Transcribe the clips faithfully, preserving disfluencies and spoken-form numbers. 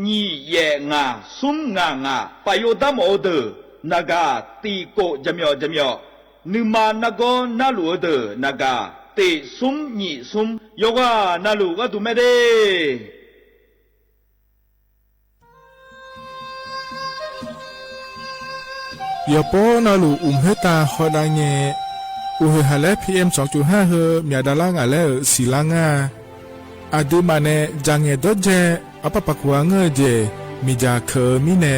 nyiq yaef ngaq smr ngaq ngaq paf yov darmawf-eu deuq naqgaq tiq kof jaqmyawf jaqmyawf, nuima nargawr narluf-eu deuq naqgaq tiq smr nyiq smr yawqghaq navluf gharduq mae de. Yawqpov navluf uqmq khoertav hawdav ngae, uqhoeq haq laer P M tsawq coq har heu myaq davlar ngaq laer-euq siqlar ngar-a. Aqduimaf nae dzaq ngaeq dawrdzae arpar paq kuq-a ngeur-eu jeq miqdzaq keuq-eu mirnae,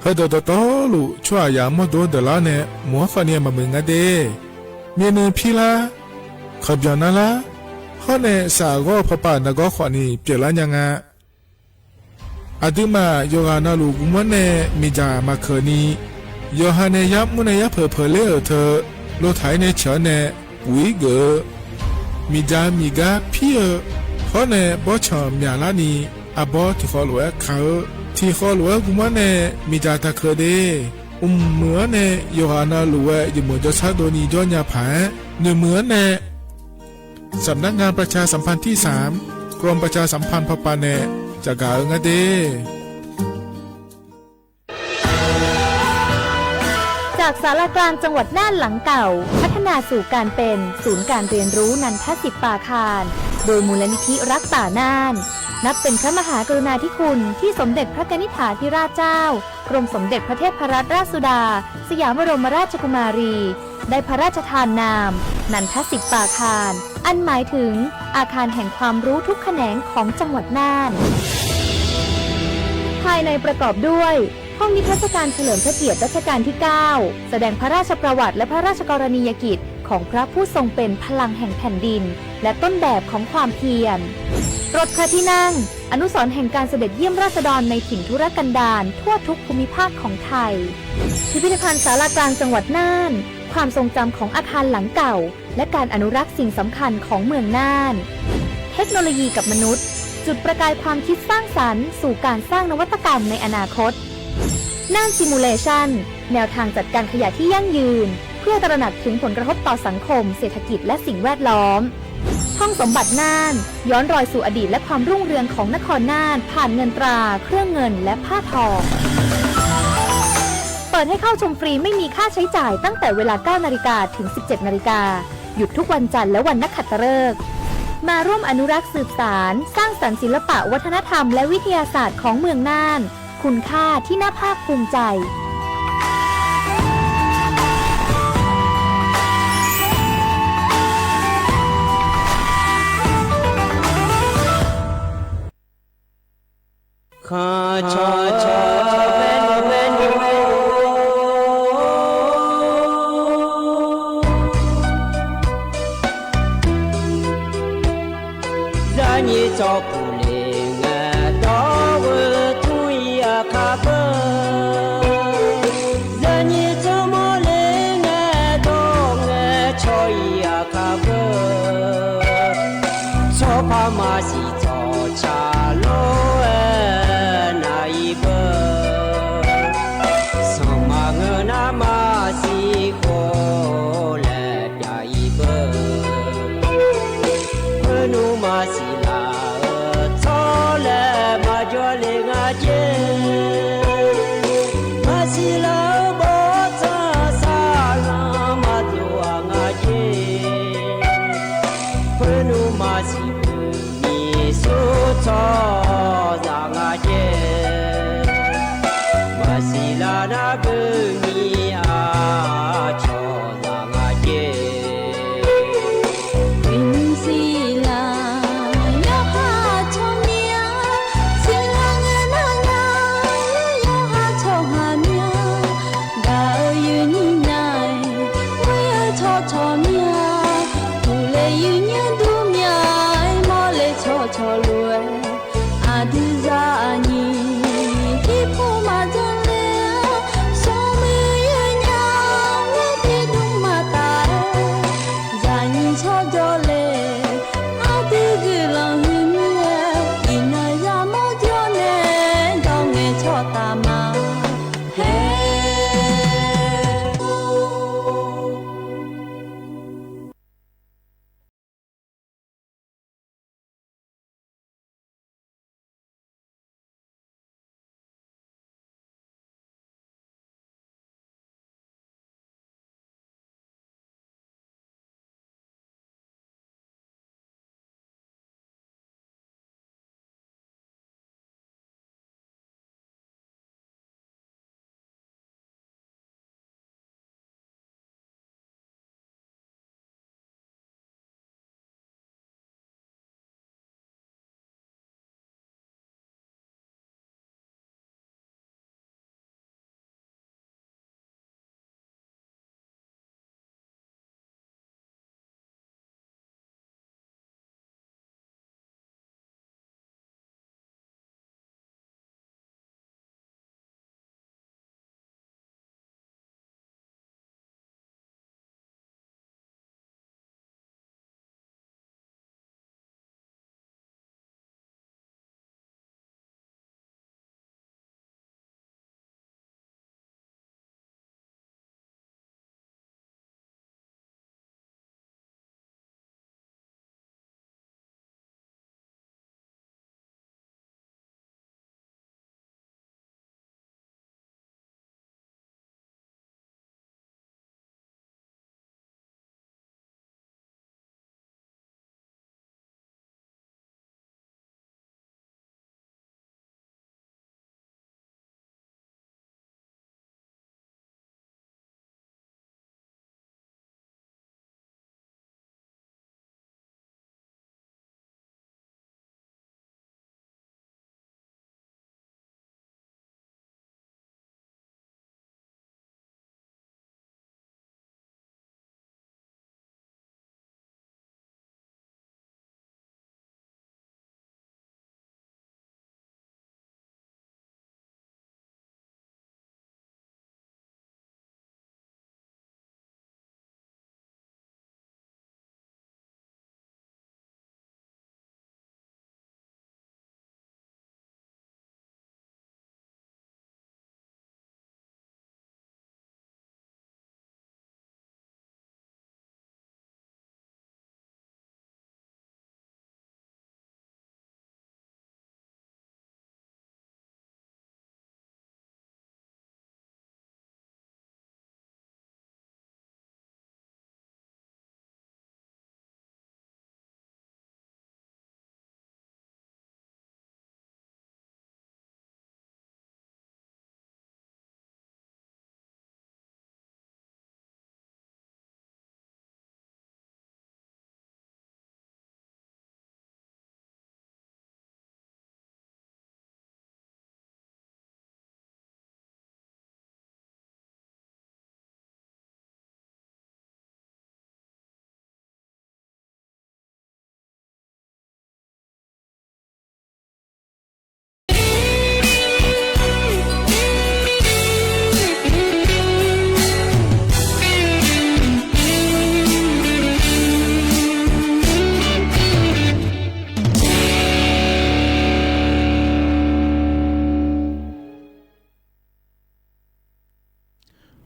heudawq dawqtawvluf tsawrhaqzaq mawrdo-anr deuqlar-awr nae mq-anr khawfni maqmuiq nga de. Myavnuiv pirlar, kaqbyanq narlar, hawr nae saqghawr-eu pawpav nargawr khawfni pyeuflar nya nga. Aqduimaf yawqghaq navluf guvmanr nae miqdzaq maqkeuq ni, yawqha nae yarmr nae yarpeuq peuq ler-euq teu, lotaq-aer nae ciq-awr nae puq-ir geuf-eu, miqdzaq miqgar pir-eu, hawr nae bawrtsanq myaqlar ni, arbawr tiqkhawf lof-aer ka-eu, tiqkhawf lof-aer guvmanr nae miqdzaq taqkeuq de. Mqmuiq-anr nae yawqghaq navluf-aer jeqmeuq jawrshar dovni jawr nya paq-aer, noeqmuiq-anr nae สำนักงานประชาสัมพันธ์ที่สาม กรมประชาสัมพันธ์ พป nae caqgaq-eu ngar de. จากศาลากลางจังหวัดน่านหลังเก่า พัฒนาสู่การเป็นศูนย์การเรียนรู้นันทสิทธิ์ปาคาร โดยมูลนิธิรักป่าน่าน นับเป็นพระมหากรุณาธิคุณที่สมเด็จพระกนิษฐาธิราชเจ้า กรมสมเด็จพระเทพรัตนราชสุดา สยามบรมราชกุมารี ได้พระราชทานนาม นันทสิทธิ์ปาคาร อันหมายถึงอาคารแห่งความรู้ทุกแขนงของจังหวัดน่าน ภายในประกอบด้วย ห้องนิทรรศการเฉลิมพระเกียรติรัชกาลที่ เก้า แสดงพระราชประวัติและพระราชกรณียกิจของพระผู้ทรงเป็นพลังแห่งแผ่นดิน และต้นแบบของความเพียร รถพระที่นั่ง อนุสรณ์แห่งการเสด็จเยี่ยมราษฎรในถิ่นทุรกันดารทั่วทุกภูมิภาคของไทย พิพิธภัณฑ์ศาลากลางจังหวัดน่าน ความทรงจำของอาคารหลังเก่า และการอนุรักษ์สิ่งสำคัญของเมืองน่าน เทคโนโลยีกับมนุษย์ จุดประกายความคิดสร้างสรรค์สู่การสร้างนวัตกรรมในอนาคต น่าน Simulation แนวทางจัดการขยะที่ยั่งยืน เพื่อตระหนักถึงผลกระทบต่อสังคม เศรษฐกิจ และสิ่งแวดล้อม ห้องสมบัติน่าน ย้อนรอยสู่อดีตและความรุ่งเรืองของนครน่าน ผ่านเงินตรา เครื่องเงิน และผ้าทอง เปิดให้เข้าชมฟรีไม่มีค่าใช้จ่ายตั้งแต่เวลา เก้านาฬิกา ถึง สิบเจ็ดนาฬิกา หยุดทุกวันจันทร์และวันนักขัตฤกษ์ มาร่วมอนุรักษ์สืบสาน สร้างสรรค์ศิลปะวัฒนธรรมและวิทยาศาสตร์ของเมืองน่าน คุณค่าที่น่าภาคภูมิใจ Zaqnyiq tsawrpuq le ngae dawr-eu tmr-ir aqkar beu. Zaqnyiq tsawrmawr le ngae dawr ngae cawr-ir aqkar beu. Tsawrpar maqsiq tsawrca lof-aer nav-ir beu. Sanqpaq ngeur nar maqsiq khof laer pyav-ir beu. Khoernmr maqsiq laf-eu tsawrlaer maqjawr le nga jer. Maqsiq laf-eu bawrtsanq saqlanq maqdov-aq nga jer. Khoernmr maqsiq beuq nyiq sur tsawrhaqzaq nga jer. Maqsiq laf nar beuq nyiq aqcawq zaq nga jer. Uiqnymr siqlar yawqha tsawrmyanr, siqlar ngae nar nya yawqha tsawrhaq myanr. Gaq-eu yuifnyir nya-aer, muir-eu tsawrcawq myanr, uqle yuifnyir dur myanr-aer, mawrle tsawrcawq lof-aer, aqdui zaqnyiq tiqpov maqdzanr ler-awr, smrmuiq yawnyaf-awr tiqdmr maqtaf-aer, zaqnyiq tsawrjawr le, aqdui guiqlanq huiqmir-aer, iqnan yamawr jawr nae dawr ngae tsawrtaf ma. Haer.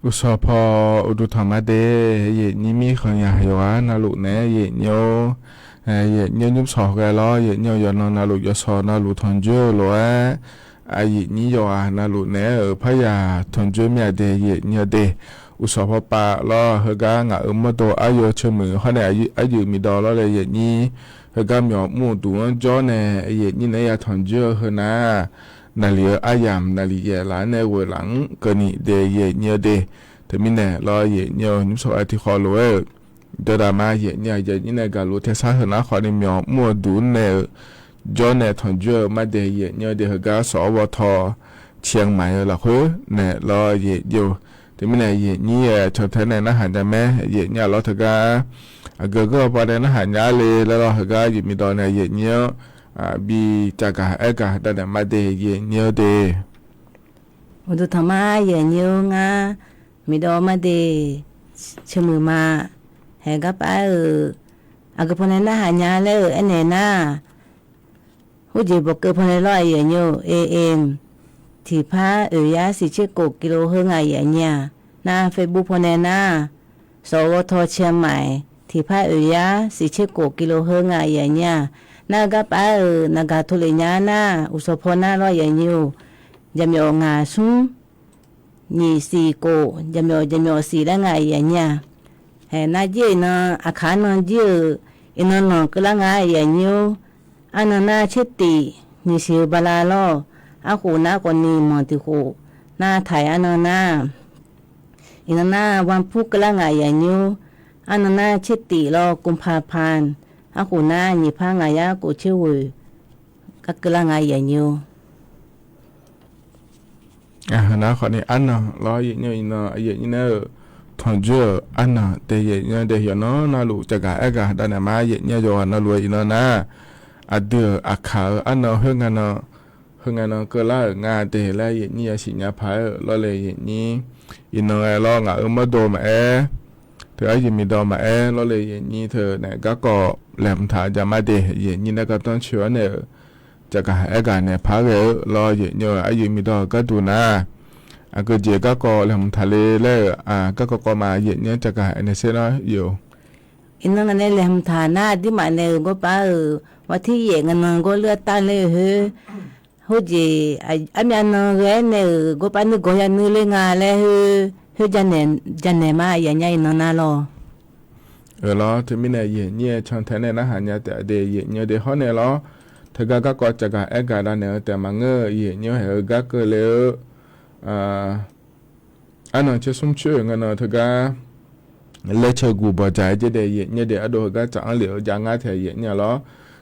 Uqsawq paw uqduq tanq ma de, yaeqnyir mirkhanq yaq yawqghaq navluf naeq-aer yaeqnyir-or, yaeqnyir-eu nymrshawq ghae lawr, yaeqnyir-eu yawqnan navluf yawshawq navluf tanqjoer-eu lof-aer, aqyuif nyir yawqghaq navluf naeq-aer-euq parya tanqjoer mir-a de yaeqnyir-eu de. Uqsawq paw pav lawr, heugar ngaq-euq mawrdo aryo teuq muiq hawr nae aqyuif miqdawq lawr le yaeqnyir, heugar myawq mr-eu duq-anr jawr nae yaeqnyir naeq-aer ya tanqjoer-eu heu nar, naqli-eu aryamq naqli yaef laf-anr nae ghoeq laf-anr keuvni de yaeqnyir-eu de. Teumirnae lawr yaeqnyir-eu nymrshawq-aer tiqkhawf lof-aer-euq jawrdaq ma yaeqnyir-aq yaeqnyir nae gaqluf tersar heunar khawfni myawq mr-eu duq-anr nae-euq jawr nae tanqjoer-eu mar de yaeqnyir-eu de. Heugar sawq-awr bawtaw ciq-anr maq-eu lafkhoer naeq lawr yaeqnyir-eu. Teumirnae yaeqnyir-aer cantae nae narhaq nya mae, yaeqnyir-aq lawr teugar aqgeu geur-eu paw nae narhaq nya le laer lawr, heugar aqyuif miqdawq nae yaeqnyir-anr bi caqgaq aergaq danaeq ma de yaeqnyir-eu de. Uqduq tanq ma yaeqnyir-or, ngar miqdawq ma de, teuq muiq ma. Haeq gar pav-aer-euq aqgeu paw nae narhaq nya laer-euq aernaeq nar, hurjeq bawqkeuv paw nae lawr-aq yaeqnyir-eu, am, tiqpar oeq yar siq tser kof kilo heu nga yaeqnyir-aq. Nar Facebook paw nae nar, sawq-awr bawtaw ciq-anr maq-aer tiqpar oeq yar siq tser kof kilo heu nga yaeqnyir-aq. Nar-eu gar pav-aer-euq naqgaq tov lef nya nar, uqsawq paw nar lawr yaeqnyir-or, jaqmyawf ngaq smr nyiq siq kof, jaqmyawf jaqmyawf siq laer nga yaeqnyir-aq. Haeq nar jir-euq nan aqkaq arnan jir-euq iqnan nanq keuvlar nga yaeqnyir-or. Arnan nar tser tif nyiq siq-eu bala lawr, arkhof nar khawfni manq tiq khof nar taiq arnan nar, iqnan nar วันพุธ keuvlar nga yaeqnyir-or. Arnan nar tser tif lawr กุมภาพันธ์, arkhof nar nyiq par ngaq yar kof tser ghoeq gar keuvlar nga yaeqnyir-or. Nar khawfni arnan lawr yaeqnyir-eu iqnan yaeqnyir nae-euq tanqjoer-euq arnan de yaeqnyir de. Yawqnan navluf caqgaq aergaq danaeq ma yaeqnyir yawqghaq navluf-eu iqnan nar, aqdui-euq aqkaq-euq arnan khoer nga nan, khoer nga nan keuvlar-euq nga de laer yaeqnyir yasiq nya paq-aer-euq lawr le yaeqnyir. Iqnan ghae lawr ngaq-euq mawrdo maqaer, teu aqyuif miqdawq maqaer lawr le yaeqnyir teu nae garkawv laeqhmq taq ja ma de yaeqnyir nae gardanr coeq-awr nae-euq caqgaq aergaq naeq paq-aer ghae-eu lawr yaeqnyir-eu aqyuif miqdawq gharduq nar, aqgeu jeq garkawv laeqhmq taq le laer-euq garkawv kawv ma yaeqnyir caqgaq aernaeq sher nar yoq. Iqnan ngaq nae laeqhmq taq nar aqdirmaf nae-euq gawrpav-euq วันที่ yaef nga nan gawrleur-aer tar ler-eu khoer, heujeq armyav nan ghae-aer nae-euq gawrpav nuir gawq ya nuir ler nga laer khoer, khoer janaeq ma yaeqnyir iqnan nar lawr. Euq lawr teumirnae yaeqnyir-aer cantae nae narhaq nya taef-a de yaeqnyir-eu de hawr nae lawr, teugar garkawv caqgaq aergaq danaeq-eu taef maqngeur-eu yaeqnyir-anr haeq-eu gar keuvle-eu arnan tser smr coer-euq nga nan teugar laer ceuguq bawqdzaq-aer jaer dae yaeqnyir de ardov heugar tsaf-anr lef-eu jav ngar taef yaeqnyir-a lawr.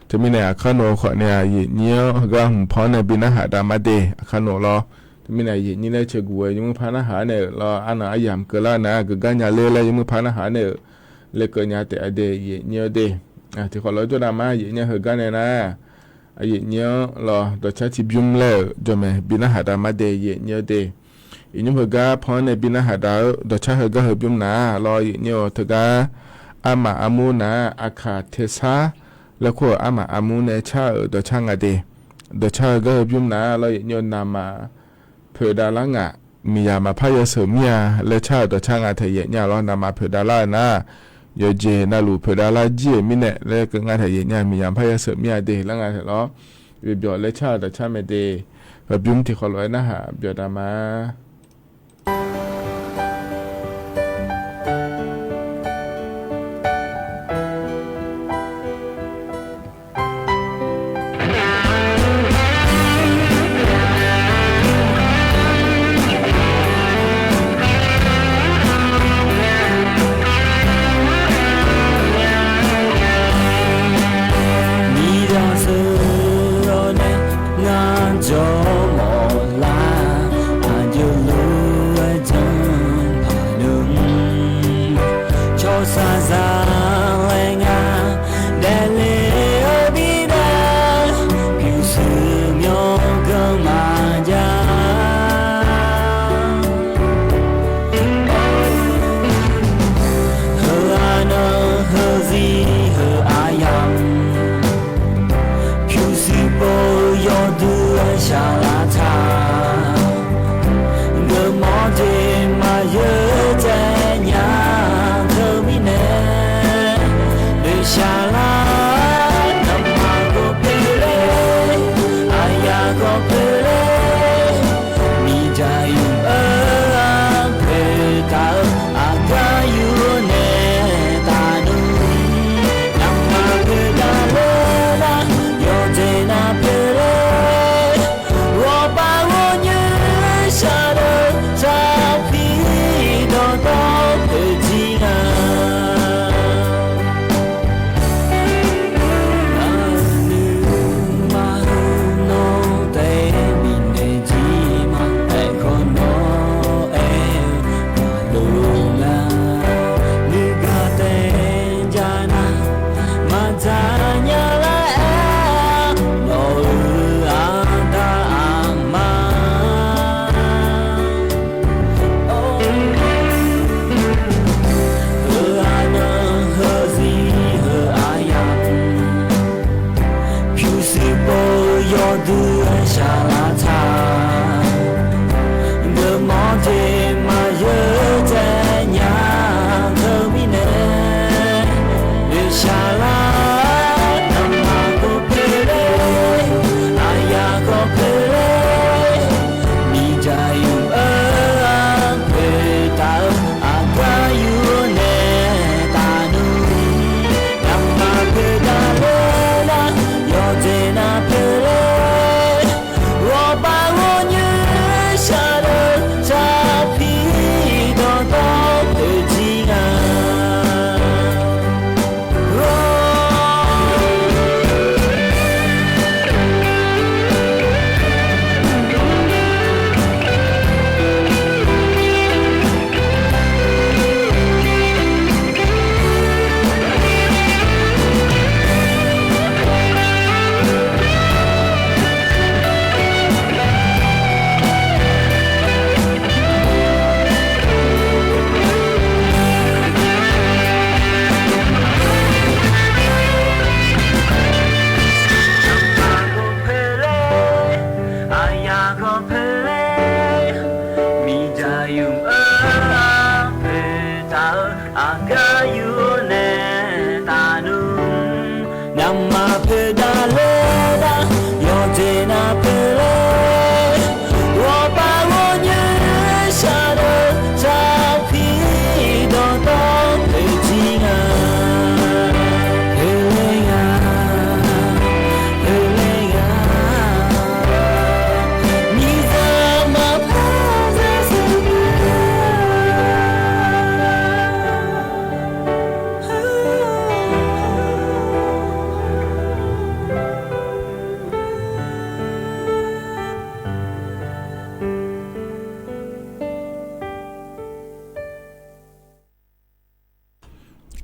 Teumirnae aqkar nov khawfnae-aq yaeqnyir-anr heugar hmq paw-anr nae bi narhaq dav ma de aqkar nov lawr. Teumirnae yaeqnyir laer ceuguq-aer yawmuir par narhaq-aer nae-euq lawr arnan aryamq keuvlar nar geugar nya ler laer yawmuir par narhaq-aer nae-euq lekeuv nya taef-a de yaeqnyir-eu de. Tiqkhawf lawr jawrdav ma yaeqnyir heugar nae nar, yaeqnyir-anr lawr dawqcar tiqbymr laer-euq jawrmaeq bi narhaq dav ma de yaeqnyir-eu de. Iqnymr heugar paw-anr nae bi narhaq dav-eu dawqcar heugar heubymr nar lawr yaeqnyir-eu teugar armaf armur nar aqkaq tersar laer kur-euq armaf armur nae car-euq dawqcar nga de. Dawqcar heugar heubymr nar lawr yaeqnyir-eu navmaf poeqdav lar ngaq, miqyaq maqpar yasheuq mir-a laer car-euq dawqcar nga taef yaeqnyir-a lawr navmaf poeqdav lar-eu nar, yawqjeq navluf poeqdav lar jir-euq mirnae laer keuv nga taef yaeqnyir-a miqyaq maqpar yasheuq mir-a de lar nga taef lawr. Yawbyawq laer car-euq dawqcar mae de. Heubymr tiqkhawf lof-aer narhaq byawq dav ma. Miqyaq sheuq-awr nae ngar jawr mawf lar, aqjox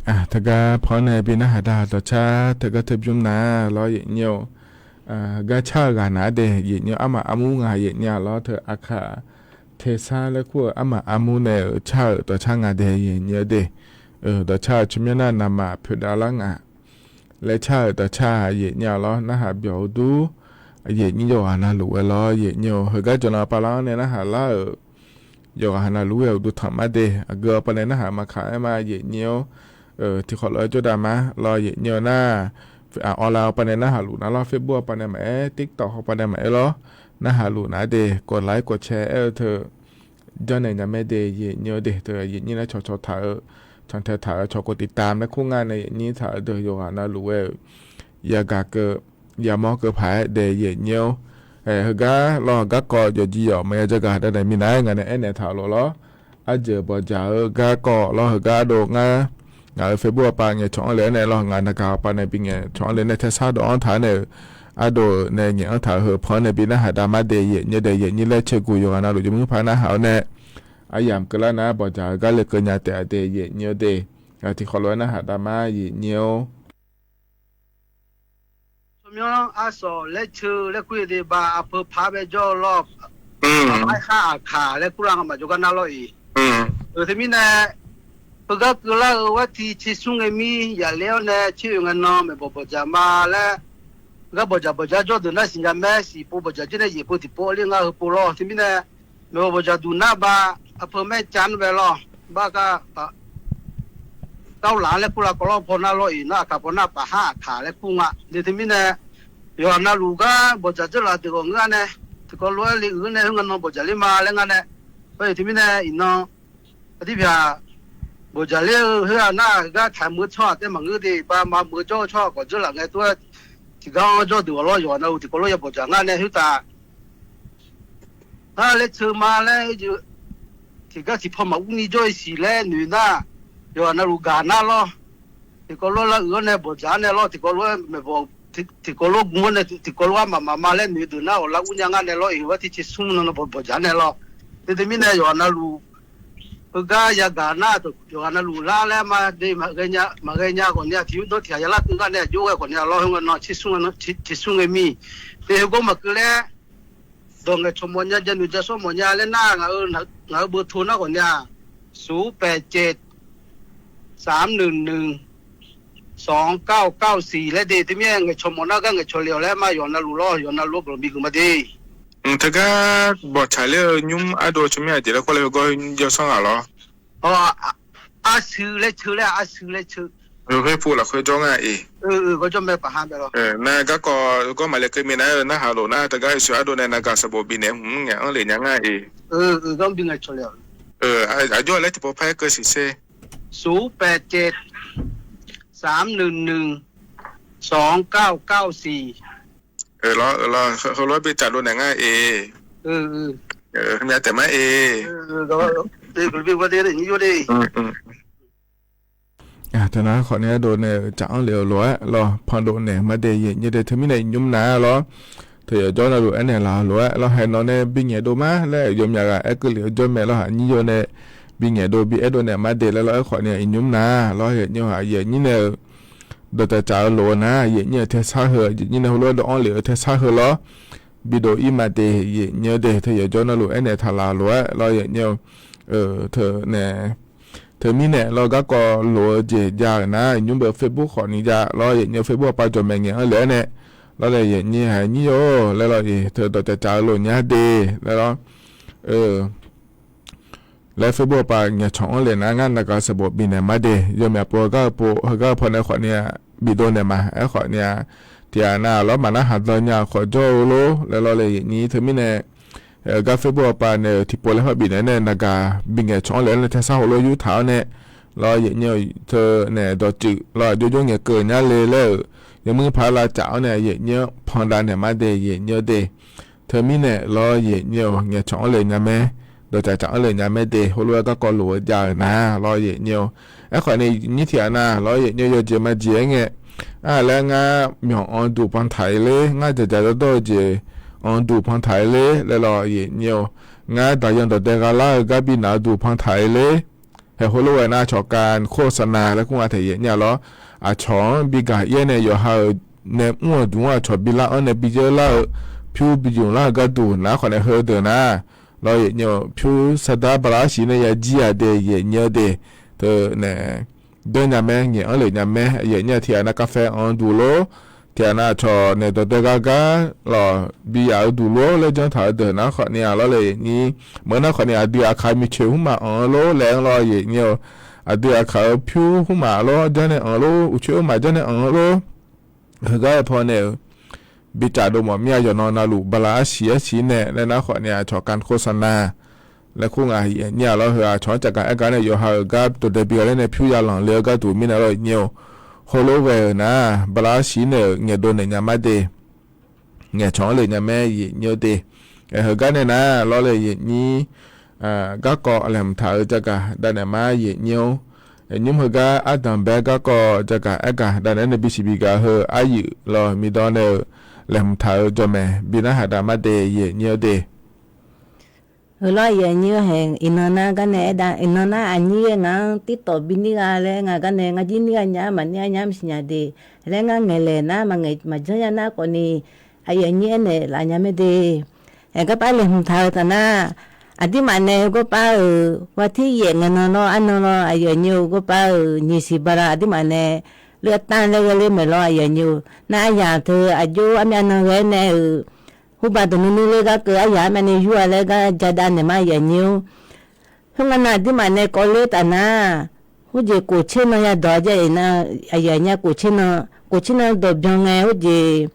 Teugar pan-anr nae bi narhaq da dawqcar teugar teu bymr nar lawr yaeqnyir-or, gar car-eu ghaq nar de yaeqnyir-or, armaf armur nga yaeqnyir-a lawr teu aqkaq tersar laer kur-eu armaf armur nae-euq car-euq dawqcar nga de yaeqnyir-eu de. Dawqcar-eu tsawrmyanr nar navmaf poeqdav lar nga laer car-euq dawqcar yaeqnyir-a lawr narhaq byawq-eu dur. Yaeqnyir yawqghaq navluf ghae lawr yaeqnyir-or, heugar jawqnan pavlar-anr nae narhaq lar-euq yawqghaq navluf ghae-euq uqduq tanq mar de. Aqgeu-awr pavnae narhaq maqkaq-aer ma yaeqnyir-or, tiqkhawf lof-aer jawrdav ma lawr yaeqnyir-eu nar, online-awr pavnae narhaq luf nar lawr, Facebook-awr pavnae maqaer, TikTok-awr pavnae maqaer lawr, narhaq luf nar de, กดไลค์ กดแชร์ aer-eu teu janrnaeq nya mae de yaeqnyir-eu de. Teu yaeqnyir laer cawqcawq taq-eu, cantae taq-eu cawq กดติดตาม laer kur ngar nae yaeqnyir taq-eu deuq yawqghaq navluf ghae-euq yagaq keuv yamawr keuv paq-aer daef yaeqnyir-or, heugar lawr garkawv yawqjeq yawq maqya jagaq dav daef minav-aer ngaq nae aernaeq taq-euq lof lawr. Arjeuq bawqjaq-eu garkawv lawr heugar dov ngar, ngaq-euq Facebook-awr pav ngaeqcawq-anr le-aer nae lawr, ngaq naqgaq-awr pav nae bi ngaeqcawq-anr le nae tersar dawv-anr taq-aer nae-euq ardov nae ngaeq-anr taq-euq heu pan-anr nae bi narhaq dav mar de yaeqnyir de. Yaeqnyir laer caeqguq yawqghaq navluf yawmuir paq narhaq-awr nae aryamq keuvlar nar bawqjaq-eu gar le keuv nya taef-a de yaeqnyir-eu de. Tiqkhawf lof-aer narhaq dav mar yaeqnyir-or. Tsawrmyanr arsawq laer ceu laer kur-eu de ba aqpeu paq-aer bae jawr-eu lawr, aqmar khar aqkaq laer kur lar nga maqjawr gar nar lawr-iq. Teumirnae, heugar keuvlar-eu gharti tser smr ngae mir yaqler-awr nae tser oeq ngae nan maeqbawq bawqjaq ma laer, heugar bawqjaq bawqjaq jawr deuq nar siqnya mae, siqpov bawqjaq jir nae yaeqpov tiqpov ler ngar heupov lawr. Teumirnae, maeqbawq bawqjaq duq nar ba aqpeu maer cav-anr bae lawr, bar gar เก้าหลัง laer kur lar kawv lawr paw nar lawr-iq, nar aqkaq paw nar paf har aqkaq laer kur nga de. Teumirnae, yawqghaq navluf gar bawqjaq dzeur laf deuq ghawq ngeur-a nae, tiqkawv lof-aer le uiq-eu nae heu ngae nan bawqjaq ler ma laer ngar nae, teumirnae iqnan aqdirpyaq bawqjaq ler-eu heu-aq nar gar taqmeuq-eu tsawrhaq taef maqngeur de, ba maqmeuq-eu jawr-eu tsawrhaq khawf dzeur laf ngae tov-aer tiqgar-anr jawr deuq-awq lawr, yawqghaq navluf tiqkawv lof-aer ya bawqjaq ngar nae khoertav ngar laer ceu ma laer, tiqgar tiqpaw maqur ni jawr-eu siq laer noeq nar, yawqghaq navluf gaq nar lawr. Tiqkawv lof-aer lar uiq-awr nae bawqjaq-anr nae lawr, tiqkawv lof-aer maeqbawq, tiqkawv lof gu-awr nae tiqkawv lof-aer maqmaq ma laer noeq deuq nar awq lar ur nya ngar nae lawr-iq, heugar tir tser smr nan bawqjaq nae lawr. Teumirnae yawqghaq navluf heugar yagaq nar, yawqghaq navluf lar laer ma de, maqghae nya khawf ni-a, tiq yur danr tiq ghaq yalar keuv gar nae aqjox ghae khawf ni-a lawr, heu ngae nan tser smr ngae mir. Te heugawr maqkeuv laer dawq ngaeqcawq mawfnya, janoeq jasawr mawfnya laer nar, ngaq-euq beuto nar khawf ni-a, ศูนย์แปดเจ็ด สามหนึ่งหนึ่ง สองเก้าเก้าสี่ laer de, teumirnae ngaeqcawq mawf nar gar ngaeqcawq le-awq laer ma, yawqghaq navluf lawr, yawqghaq navluf-aer guiqlanq bigui ma de. Teugar bawqtsaq ler-eu nymr ardov tsawrmyanr aqjeq laer khawf laer heugawr jawrsanr ghaq lawr. Arshuir laer ceu laer, arshuir laer ceu. Khoer pu lafkhoer jawr nga-iq. Nar garkawv gawr maqle keuv minav-aer-eu narhaq lof nar teugar iqsur ardov nae navgaq sanqbof bifnaeq hmq ngaeq-anr lef nya nga-iq. Aqjox laer tiqpov par-aer keuv siq sher. ศูนย์แปดเจ็ด สามหนึ่งหนึ่ง สองเก้าเก้าสี่ Lawr, heulof-aer bi tsaf dov naeq nga-iq. Myav taef mar-iq. Teunar khawf ni ardov nae-euq tsaf-anr lef-euq lof-aer lawr, pandov naeq mar de yaeqnyir de. Teumirnae iqnymr nav-a lawr, teu yawqjawr navluf aernaeq laf-eu lof-aer lawr, haeq nawq nae bi ngaeq dov mar laer yawmyaq ghaq aer keuv lef-eu jawr mae lawr, aqnyir yawr nae bi ngaeq dov bi aerdov naeq mar de laer lawr, aerkhawf ni iqnymr nav lawr, yaeqnyir-aq yaeqnyir nae-euq dawqtsaf tsaf-eu lof-eu nar, yaeqnyir-euq tersar heu yaeqnyir nae heulof-aer dawv-anr lef-eu tersar heu lawr, bidov ir ma de yaeqnyir de. Teu yawqjawr navluf aernaeq taq laf-eu lof-aer lawr, yaeqnyir-eu teu nae teumirnae lawr garkawv lof-eu jeq jav-euq nar, iqnymr beu Facebook khawf ni jav lawr, yaeqnyir-eu Facebook-awr pav jawqmaeq ngaeq-anr lef-aer nae lawr, laer yaeqnyir haiq nyir yawr laer lawr-iq, teu dawqtsaf tsaf-eu lof nyar de laer lawr. Laer Facebook-awr pav ngaeqcawq-anr le nar ngar navgaq sanqbof bifnaeq mar de, yawmyaq pov heugar-eu pov heugar-eu pawnae khawf ni-a, bidov naeq ma. Aerkhawf ni-a, tiqghaq nav lawr maqnar haq dawr nya khawf jawr-eu lor laer lawr, laer yaeqnyir teumirnae gar Facebook-awr pav naeq-euq tiqpov laer hawr bifnaeq nae navgaq bi ngaeqcawq-anr le-aer nae tersar heulof yurtaq-awr nae lawr, yaeqnyir-eu teu naeq dawqtsuif lawr, aqjox jawr ngaeqkeuv nyar le laer-euq yawmuir paq lavcaf-awr nae yaeqnyir-anr pandav naeq mar de yaeqnyir de. Teumirnae lawr, yaeqnyir-eu ngaeqcawq-anr le nya mae, dawqtsaf tsaf-anr le nya mae de, heulof-aer garkawv lof-eu jav-euq nar lawr, yaeqnyir-eu. Aerkhawf ni nyir tiqghaq nav lawr, yaeqnyir-eu yawjeq majeq-aer ngae, aq laer ngar myawq anr duq pantaq-iq ler, ngar dzaqdzaq dawrdawr-eu jeq anr duq pantaq-iq ler laer lawr, yaeqnyir-eu. Ngar daqyan dawqdae gha lar-eu gar bi naq-eu duq pantaq-iq ler Haeq heulof ghae nar, aqcawq การโฆษณา laer kur nga taef yaeq nyir-a lawr. Aqcawq-anr bi gaq-ir-aer nae yawqha-euq nae mr-euq duq-anr aqcawq bi lar-anr nae bi dzeur lar-eu, pyur bi jmq lar-euq gharduq nar khawf nae heudeuq nar, lawr yaeq nyir-eu pyur sardar bala arsiq nae ya jir-aq de yaeq nyir-eu de, teu nae deur nya mae, ngaeq-anr lef nya mae, yaeq nyir-a tiq ghaq nav กาแฟ-anr duq lor, tiq ghaq nav aqcawq naeq dawqdae gar gar lawq bi yaf-eu duq lor laer janr taq-eu deuq nar khawf ni-aq lawr le yaeq nyir. Meuq nar khawf ni aqdui aqkaq miqcoeq hmqmaq anq-eu lor laer-anr lawr yaeq nyir-eu, aqdui aqkaq-eu pyur hmqmaq lor janr nae anq lor, uqcoer hmqmaq janr nae anq-eu lor. Heugar-aer paw nae-euq bi tsaf dov mawf mir-a yawqnan navluf bala arsiq arsiq nae laer nar khawf ni aqcawq การโฆษณา laer kur nga yaeq nyir-a lawr. Heu aqcawq-anr cavgaq aer gar nae yawqha-euq gar dawqdae bi gha ler nae pyur ya lanq le-eu gharduq mirnae lawr yaeq nyir-eu, heulof ghae-euq nar bala arsiq nae-euq ngaeqdov naeq nya mar de. Ngaeqcawq-anr le nya mae yaeq nyir-eu de. Heugar nae nar lawr le yaeq nyir, garkawv laeqhmq taq-eu cavgaq dav naeq mar yaeq nyir-or. Nymr heugar ardanq bae garkawv cavgaq aer gaq dav naeq-aer nae bisiq bi gaq heu aryuif lawq miqdawr nae-euq laeqhmq taq-eu jawqmaeq bi narhaq dav mar de yaeq nyir-eu de. Heulof yaeq nyir-eu haeq iqnan nar gar nae aer dav, iqnan nar aqnyir ghae ngaq-anr tirtawf bi nir gha laer nga gar nae ngar jir nir gha nya-ar maqnir-ar nya maqsiq nya de. Laer ngar ngaeqlaeq nar maqngaeq maqjanr ya nar khawf ni, aqyuif aqnyir aernaeq laf nya mae de. Aer garpar laeqhmq taq-eu taf nar, aqdirmaf nae heugawr par-euq วันที่ yaef ngae nan lawr arnan lawr aqyuif aqnyir-eu gawr par-euq nyiq siq bala aqdirmaf nae เลือกตั้ง laer ghae ler maeq lawr aqyuif aqnyir-eu nar aryamq teu aqjox armyav nan ghae nae-euq hurba dawq nuinui ler gar keuv aryamq armyav nae yur-a laer gar jadav naeq mar aqyuif aqnyir-or. Khoerngae nan aqdirmaf nae kawv ler taf nar, heujeq kof tser nan ya dawq-a jav-iq nar, aqyuif aqnyir kof tser nan, kof tser nan dawq byan ngae heujeq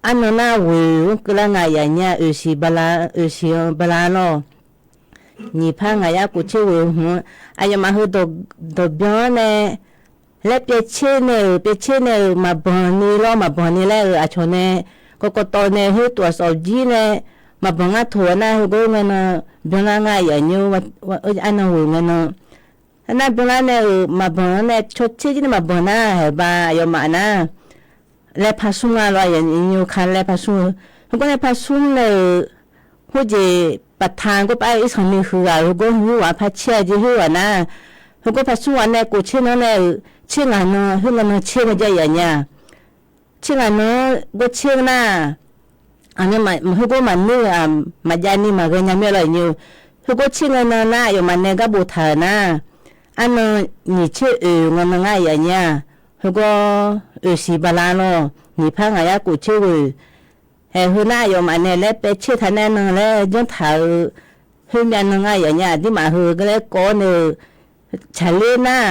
arnan nar ghoeq-anr keuvlar nga aqyuif aqnyir oeq siq bala, oeq siq-anr bala lawr. Nyiq par ngaq yar kof tser ghoeq hmq-anr aqyawfmaf heu dawq byan-anr nae laer pyaev tser nae-euq pyaev tser nae-euq maqbanq ni lawr maqbanq ni laer-euq aqcawq nae กกต nae khoer tov-aq sawf jir nae maqbanq ngar toq-a nar heugawr ngae nan byanlar nga aqyuif aqnyir arnan ghoeq ngae nan. Aernar byanlar nae-euq maqbanq-anr nae caw tser jir nae maqbanq nar haeq ba aqyawfmaf nar laer par smr nga lawr aqyuif aqnyir ka laer par smr-eu. Heugawr nae par smr nae-euq khoerjeq ประธาน gawr par-eu irsanq ni huiq ghaq-euq heugawr heughaq par tser-a jeq khoerghaq nar, heugawr par smr ghaq nae kof tser nan nae-euq tser ngaq nan khoer ngae nan tser ngae jav-iq aqnyir-a. Tser ngaq nan-anr gawr tser nar, aqnyir heugawr maqnir-euq-aq maqjav ni maqghae nya mir-a lawr aqnyir-eu. Heugawr tser ngae nan nar aqyawfmaf nae gar boftaq-euq nar, arnan nyiq tser oeq ngae nan ngar aqyuif aqnyir-a. Heugawr oeq siq bala lawr nyiq par ngaq yar kof tser ghoeq. Aer heu nar aqyawfmaf nae laer paev tser taq nae nan laer janr taq-eu khoermyav nan ngar aqyuif aqnyir aqdirmaf heu gar laer kawv-awr nae-eu tsaqler nar,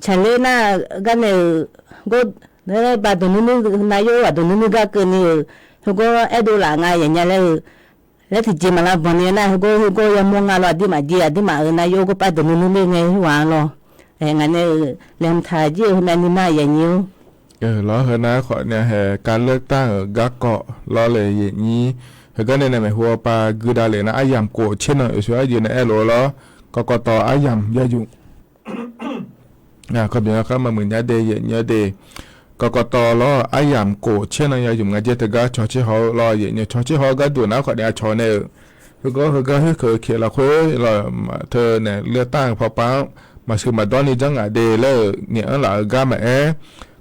tsaqler nar gar nae-euq gawr laer ba dawq nuinui nav yawr ghaq dawq nuinui gar keuvni-euq heugawr aerdov laf nga aqyuif aqnyir laer-eu laer tiqjeq maqlav banq ni nar heugawr heugawr yamawr nga lawr aqdirmaf jeq aqdirmaf-euq nav yawr gawr par dawq nuinui ler ngae khoerghaq-a lawr. Ngaq nae-euq laeqhmq taq jir-eu heumyav ni nar aqyuif aqnyir-or. Lawr heu nar khawf nae haeq การเลือกตั้ง euq garkawv lawr le yaeq nyir. Heugar nae nae maeqhu-awr par guidav lef nar aryamq kof tser nan oeq soeq arjeq nae aerlof-eu lawr. กกต aryamq ya yumq กกต lawr aryamq kof tser nan ya yumq nga jaer teugar cawq tser haw-eu lawr yaeq nyir-eu cawq tser haw-eu gharduq nar khawf nae aqcawq nae-euq heugawr heugar khoerkeuq keq lafkhoer lawr teu naeq เลือกตั้ง pawpav-anr maqsheuq maqdawr ni janr ngaq de laer-euq ngaeq-anr laf-eu gar maqaer,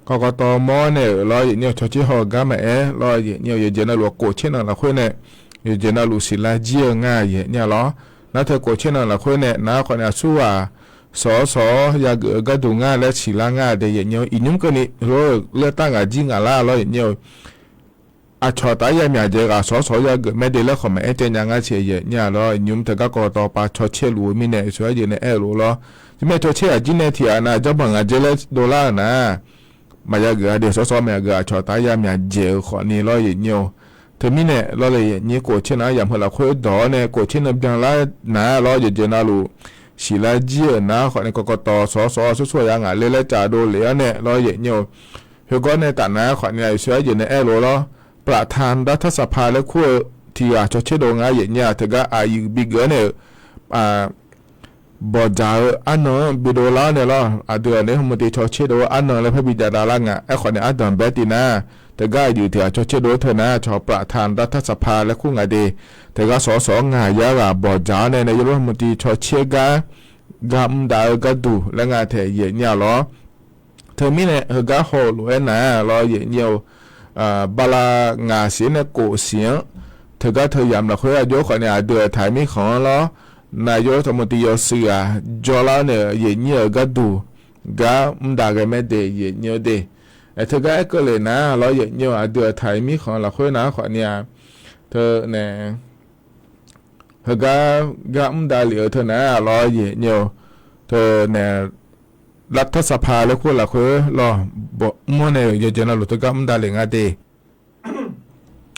กกต mawr nae-euq lawr yaeq nyir-eu cawq tser haw-eu gar maqaer lawr yaeq nyir-eu yawqjeq navluf kof tser nan lafkhoer nae yawqjeq navluf siqlar jir-eu nga yaeq nyir-a lawr. Nar teu kof tser nan lafkhoer nae nar khawf nae aqsurghaq shawq-awr shawq-awr yageuf-eu gharduq ngar laer siqlar nga de yaeq nyir-eu iqnymr keuvni lor-euq เลือกตั้ง ghaq jir ngaq lar lawr yaeq nyir-eu aqcawq taf-aer yamyaq dzaeq ghaq shawq-awr shawq-awr yageuf mae de laer khawf maqaer caev nya ngar siq yaeq nyir-a lawr. Iqnymr teugar กกต pawpav cawq tser luf-eu mirnae oeq soeq arjeq nae aer-eu lof-eu lawr. Tiq mae cawq tser aqjir nae tiq ghaq nav janrbanq ngaq dzaer laer dovlar-euq nar maqya geuf-a de shawq-awr shawq-awr maqya geuf aqcawq taf-aer yamyaq dzaeq-eu khawfni lawr yaeq nyir-eu. Teumirnae lawr le yaeq nyir kof tser nan aryamq heu lafkhoer dawq-awr nae kof tser nan byanlar nar lawr yawqjeq navluf siqlar jir-euq nar khawf nae กกต shawq-awr shawq-awr sursurghaq ya ngaq ler laer caf dovlef-awr nae lawr yaeq nyir-eu. Heugawr nae taf nar khawf nae aqyuif soeq arjeq nae aer-eu lof-eu lawr. ประธานรัฐสภา laer kur-eu tiq ghaq cawq tser dov ngar yaeq nyir-a teugar aqyuif bi geuf-awr nae-euq bawqdzaq-eu arnan-anr bi dovlar-awr nae lawr. Aqdui-aq nae hmqmq tiq cawq tser dov-eu arnan laer par bi jadav lar nga. Aerkhawf nae ardanq bae tiv nar teugar aqyuif tiq ghaq cawq tser dov-eu teu nar cawq ประธานรัฐสภา laer kur nga de. Teugar shawq-awr shawq-awr ngaq yar ghaq bawqdzaq-awr nae nae yawlof hmqmq tiq cawq tser gar gar mr dav-eu gharduq laer nga taeq yaeq nyir-a lawr. Teumirnae heugar haw-eu lof-aer nar-aq lawr yaeq nyir-eu, bala ngaq siq-aer nae kof siq-anr, teugar teu yamq lafkhoer aqjox khawfni aqdui-euq taq-euq mirkhanq-anr lawr, naqyawr taqmov tiq yawshuif-aq jawrlar-awr nae yaeq nyir-euq gharduq gar mr dav ghae mae de yaeq nyir-eu de. Aer, teugar aerkeuv le nar-aq lawr yaeq nyir-eu aqdui-euq taq-euq mirkhanq lafkhoer nar khawfni-aq, teunae heugar gar mr dav lef-eu teunav-aq lawr yaeq nyir-eu, teunae lavtar saqpaq laer kur-eu lafkhoer lawr, bawf mr-awr nae-euq yawqjeq navluf teugar mr dav lef nga de.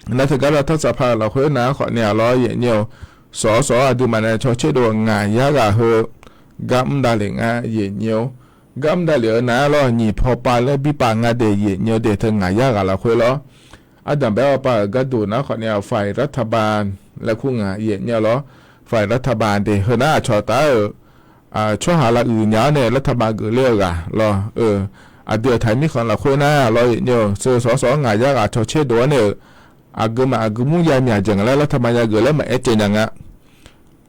Nar teugar lavtar saqpaq lafkhoer nar khawfni-aq lawr yaeq nyir-eu, sawq-awr sawq-awr aqduimaf nae cawtser dov ngaq yar ghaq heu gar mr dav lef nga yaeq nyir-eu. Gar mr dav lef-eu nar-aq lawr nyiq paw pav laer bi pav nga de yaeq nyir-eu de teu ngaq yar ghaq lafkhoer lawr. Ardanq bae-awr pav-euq gharduq nar khawfni-aq ฝ่ายรัฐบาล laer kur nga yaeq nyir-a lawr. ฝ่ายรัฐบาล de heunar aqcawq taf-euq tsawrhaq lavuiq nya-awr nae lavtaqba geufler-eu ghaq lawr-eu, aqdui-euq taq-euq mirkhanq lafkhoer nar lawr yaeq nyir-eu, sawq-awr sawq-awr ngaq yar ghaq cawtser dov-awr nae-euq, aqgeu maf aqgeu mur ya myaq dzaeq nga laer lavtaqba yageuf laer maqaer caev nya nga.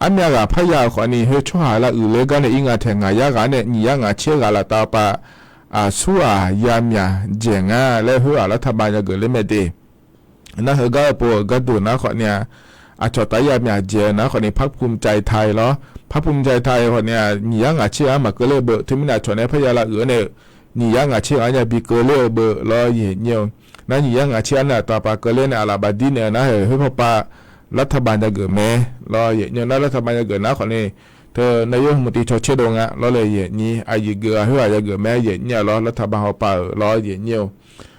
Armyav ghaq parya-euq khawfni, heu tsawrhaq lavuiq ler gar nae ir nga taeq ngaq yar ghaq nae nyiq yar ngaq tser ghaq laftav pav aqsurghaq ya myaq dzaeq nga laer khoer-aq lavtaqba yageuf ler mae de. Nar heugar-eu pov-euq gharduq nar khawfni-aq, aqcawq taf ya myaq dzaeq-eu nar khawfni พรรคภูมิใจไทย lawr. พรรคภูมิใจไทย khawfni-aq nyiq yar ngaq tser ghaq-anr maqkeuv ler-eu beu. Teumirnae aqcawq nae parya lavuiq-awr nae-euq nyiq yar ngaq tser ghaq-anr yabi keuv ler-eu beu lawr yaeq nyir-eu. Nar nyiq yar ngaq tser ghaq nae aqtaf pav keuv ler nae aqlaf baqdir naeq-eu nar-euq khoer paw pav lavtaqba yageuf mae lawr yaeq nyir-eu. Nar lavtaqba yageuf nar khawfni, teu naqyawr hmq tiv cawtser dov nga lawr le yaeq nyir, aqyuif geuf-aq khoer-aq yageuf mae yaeq nyir-a lawr lavtaqba hawpav-euq lawr yaeq nyir-eu.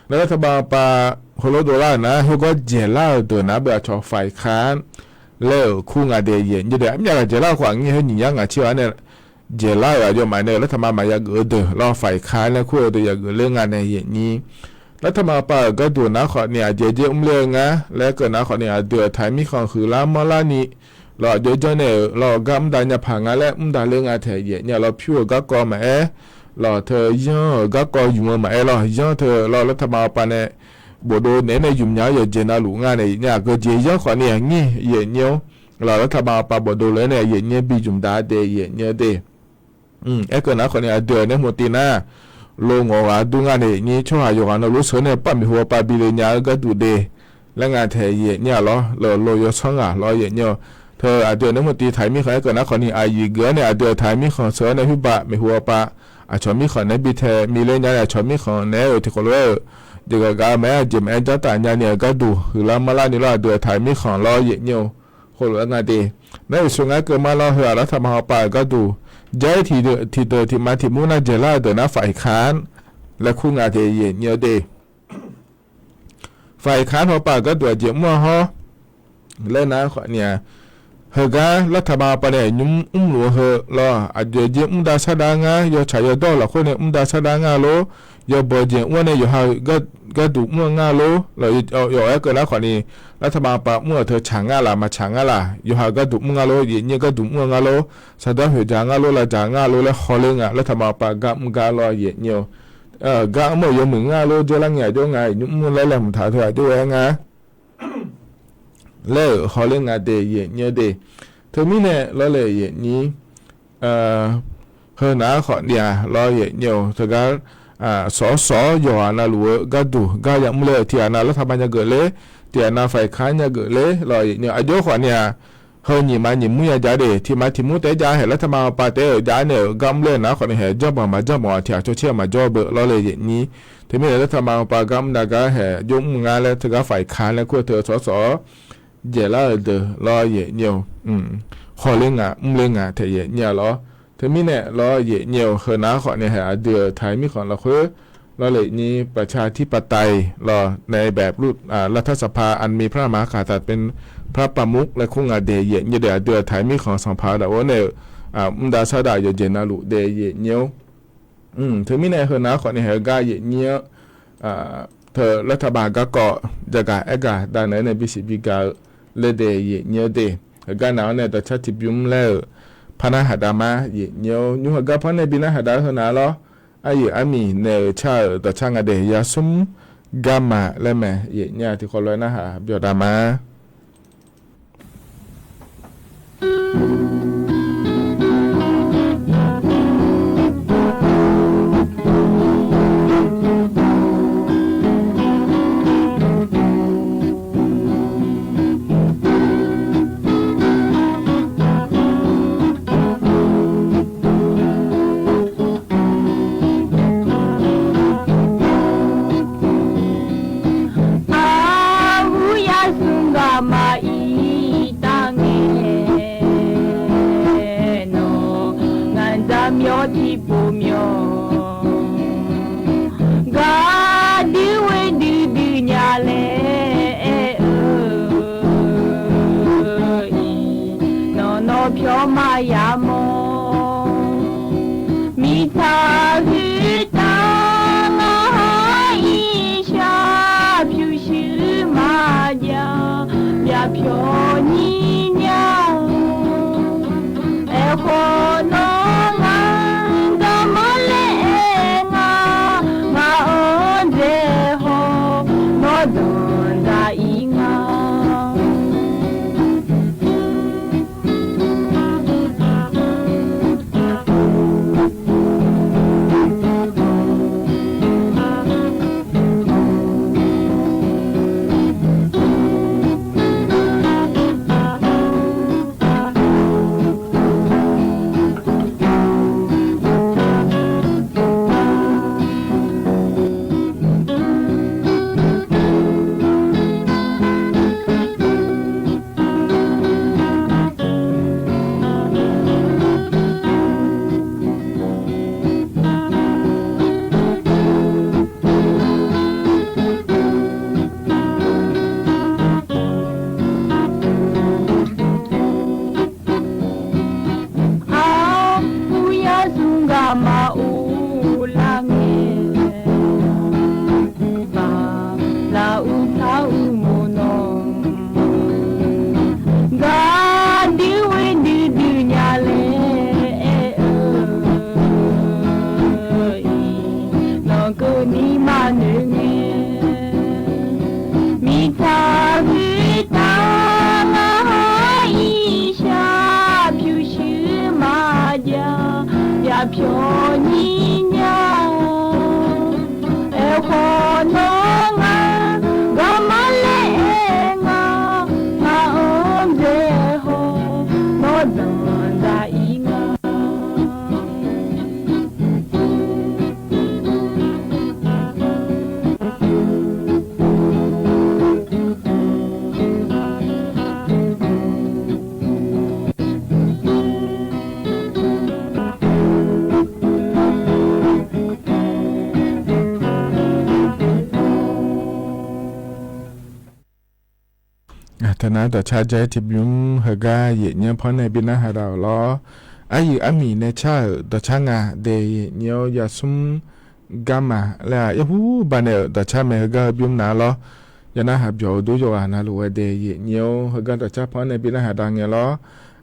Nar lavtaqba hawpav heulof dovlar-euq nar khoergawr dzaeqlar-euq deuq nar beu aqcawq ฝ่ายค้าน laer-euq kur nga de yaeq nyir de. Armyav ghaq dzaeqlar-eu khawf aqnyir khoer nyiq yar ngaq tser ghaq nae dzaeqlar-euq aqyawfmaf nae-euq lavtaqba maqya geuf-eu deuq lawr ฝ่ายค้าน laer kur-eu deuq yageuf ler nga nae yaeq nyir. Lavtaqba hawpav-euq gharduq nar khawfni aqjeq jer mrler-eu ngar laer keuv nar khawfni aqdui-euq taq-euq mirkhanq huiqlar manrlar ni lawr aqjox janr nae-euq lawr gar mr dav nya paq nga laer mr dav ler nga taeq yaeq nyir-a lawr. Pyur-euq garkawv maqaer lawr, teu yanr-euq garkawv ymq-eu maqaer lawr, yanr teu lawr lavtaqba hawpav nae bofdov naeq-aer nae ymq nya-awr yawqjeq navluf nga nae yaeq nyir-a. Aqgeujeq yanr khawfni aqnyir yaeq nyir-awr lawr lavtaqba hawpav bofdov lof-aer nae yaeq nyir bi ymq dav de yaeq nyir-eu de. Aerkeuv nar khawfni aqdui-euq nae hmq tiv nar, lo ngawq ghaq dur nga nae yaeq nyir tsawrhaq yawqghaq navluf sheuq-awr nae pav maeqhu hawpav bi le nya-eu gharduq de laer nga taeq yaeq nyir-a lawr. Lawr lo yawsanr ghaq lawr yaeq nyir-eu. Teu aqdui-euq nae hmq tiv taq-euq mirkhanq aerkeuv nar khawfni aqyuif geuf-awr nae aqdui-euq taq-euq mirkhanq sheuq-awr nae khoer pav maeqhu hawpav aqcawq mirkhanq naeq-aer bi tae mi ler nya nae aqcawq mirkhanq naeq-aer-euq tiqkawv lof-aer-euq jeqgaq gaq-eu maqaer aqjeq maqaer jar taf nya ni-euq gharduq huiqlar manrlar ni lawr aqdui-euq taq-euq mirkhanq lawr yaeq nyir-eu. Khoerlof-aer nga de. Nar yawqsur ngar keuv mar lawr heu-aq lavtaqba hawpav-euq gharduq jar-ir tiqdeuq tiqdeuq tiqma tiqmur nar dzaeqlar-eu deuq nar ฝ่ายค้าน laer kur nga de yaeq nyir-eu de. ฝ่ายค้าน hawpav-euq gharduq aqjeq mr-a hawr laer nar khawfni-aq, heugar lavtaqba hawpav nae nymr mrluf-eu heu lawr aqjeq jer mr dav sar dav ngar, yawtsaq yawdawr-eu lafkhoer nae mr dav sar dav ngar lor, yawbawq jeq mr-awr nae yawqha-euq gharduq mr-eu ngar lor. Lawr yawf-aer keuv nar khawfni, lavtaqba hawpav mr-euq teu tsaq ngar laf maqtsaq ngar laf, yawqha-euq gharduq mr ngar lor, yaeq nyir-eu gharduq mr-eu ngar lor, saqdar hoeq dzaq ngar lor, lavdzaq ngar lor laer hawler nga. Lavtaqba hawpav gar mr gar lawr yaeq nyir-eu, gar mr-euq yawmuiq ngar lor, dzeurlar ngae aqjox nga, nymr mr laer laeqhmq taq-eu teu aqjox ghae-aer ngar laer-euq hawler nga de yaeq nyir-eu de. Teumirnae lawr le yaeq nyir, heu nar khawfni-aq lawr yaeq nyir-eu teugar, sawq-awr sawq-awr yawqghaq navluf-eu gharduq gar yamr ler-euq tiqghaq nav lavtaqba nya geuf ler, tiqghaq nav ฝ่ายค้าน nya geuf ler lawr yaeq nyir-eu aqjox khawfni-aq, heu nyiq ma nyiq mur ya jav de, tiqma tiqmur taef-aer jav haeq lavtaqba hawpav taef-aer-euq jav nae-euq gar mr ler-eu nar khawfni haeq janrbanq maqjanrbanq-aq tiqghaq cawtser-eu maqjawr-eu beu lawr le yaeq nyir. Teumirnae lavtaqba hawpav gar mr dav gar haeq jov mr ngar laer teugar ฝ่ายค้าน laer kur-eu teu sawq-awr sawq-awr dzaeqlar-euq deuq lawr yaeq nyir-eu, hawler nga mr ler nga taef yaeq nyir-a lawr. Teumirnae lawr yaeq nyir-eu heu nar khawfni haeq aqdui-euq taq-euq mirkhanq lafkhoer lawr le nyir ประชาธิปไตย lawr nae แบบ รัฐสภา อันมีพระมหากษัตริย์เป็นพระประมุข laer kur nga de yaeq nyir de. Aqdui-euq taq-euq mirkhanq sanqpaq-eu daq-or nae-euq mr dav sar dav yawqjeq navluf de yaeq nyir-or. Teumirnae heu nar khawfni haeq-eu gar yaeq nyir-anr teu lavtaqba garkawv jagaq aergaq dav naeq-aer nae bisiq bi gaq-eu laer de yaeq nyir-eu de. Heugar nav-anr nae dawqcar tiqbymr laer-euq par narhaq dav ma yaeq nyir-or. Nymr heugar par nae bi narhaq dav-eu heu nav lawr. Aryuif armiq nae-euq car-euq dawqcar nga de yasmr garma laer mae yaeq nyir-a tiqkawv lof-aer narhaq byawq dav ma. pyawq maqya mawr. Miqtaq huiqtav ngar ha irshaq pyurshuir maqjav, myavpyawq nyir nya. Aerkhawf nawr ngar garma laer aer nga, ngaq-anr dzaehaw, nawr danqdzaq ir nga. Arhu yarzmr garma urlar ngae, bala uqtaq uqmov nawr, gaqdui ghoe duidui nya laer aer-eu, iqnan keuvni maqnoeq ngae. Miqtaq huiqtav ngar ha irshaq pyurshuir maqjav, myavpyawq nyir nya. Aerkhawf nawr ngar garma laer aer nga, ngaq-anr dzaehaw, nawr danqdzaq ir nga. Teunar dawqcar jar-aer tiqbymr heugar yaef nyir-anr panr nae bi narhaq daq-euq lawr. Aryuif armiq nae car-euq dawqcar nga de, yaef nyir-awr yasmr garma laer-aq, yarhu banae-euq dawqcar mae. Heugar heubymr nar lawr, ya narhaq byawq-eu dur yawqghaq navluf-aer de yaef nyir-awr heugar dawqcar panr nae bi narhaq daq ngae lawr.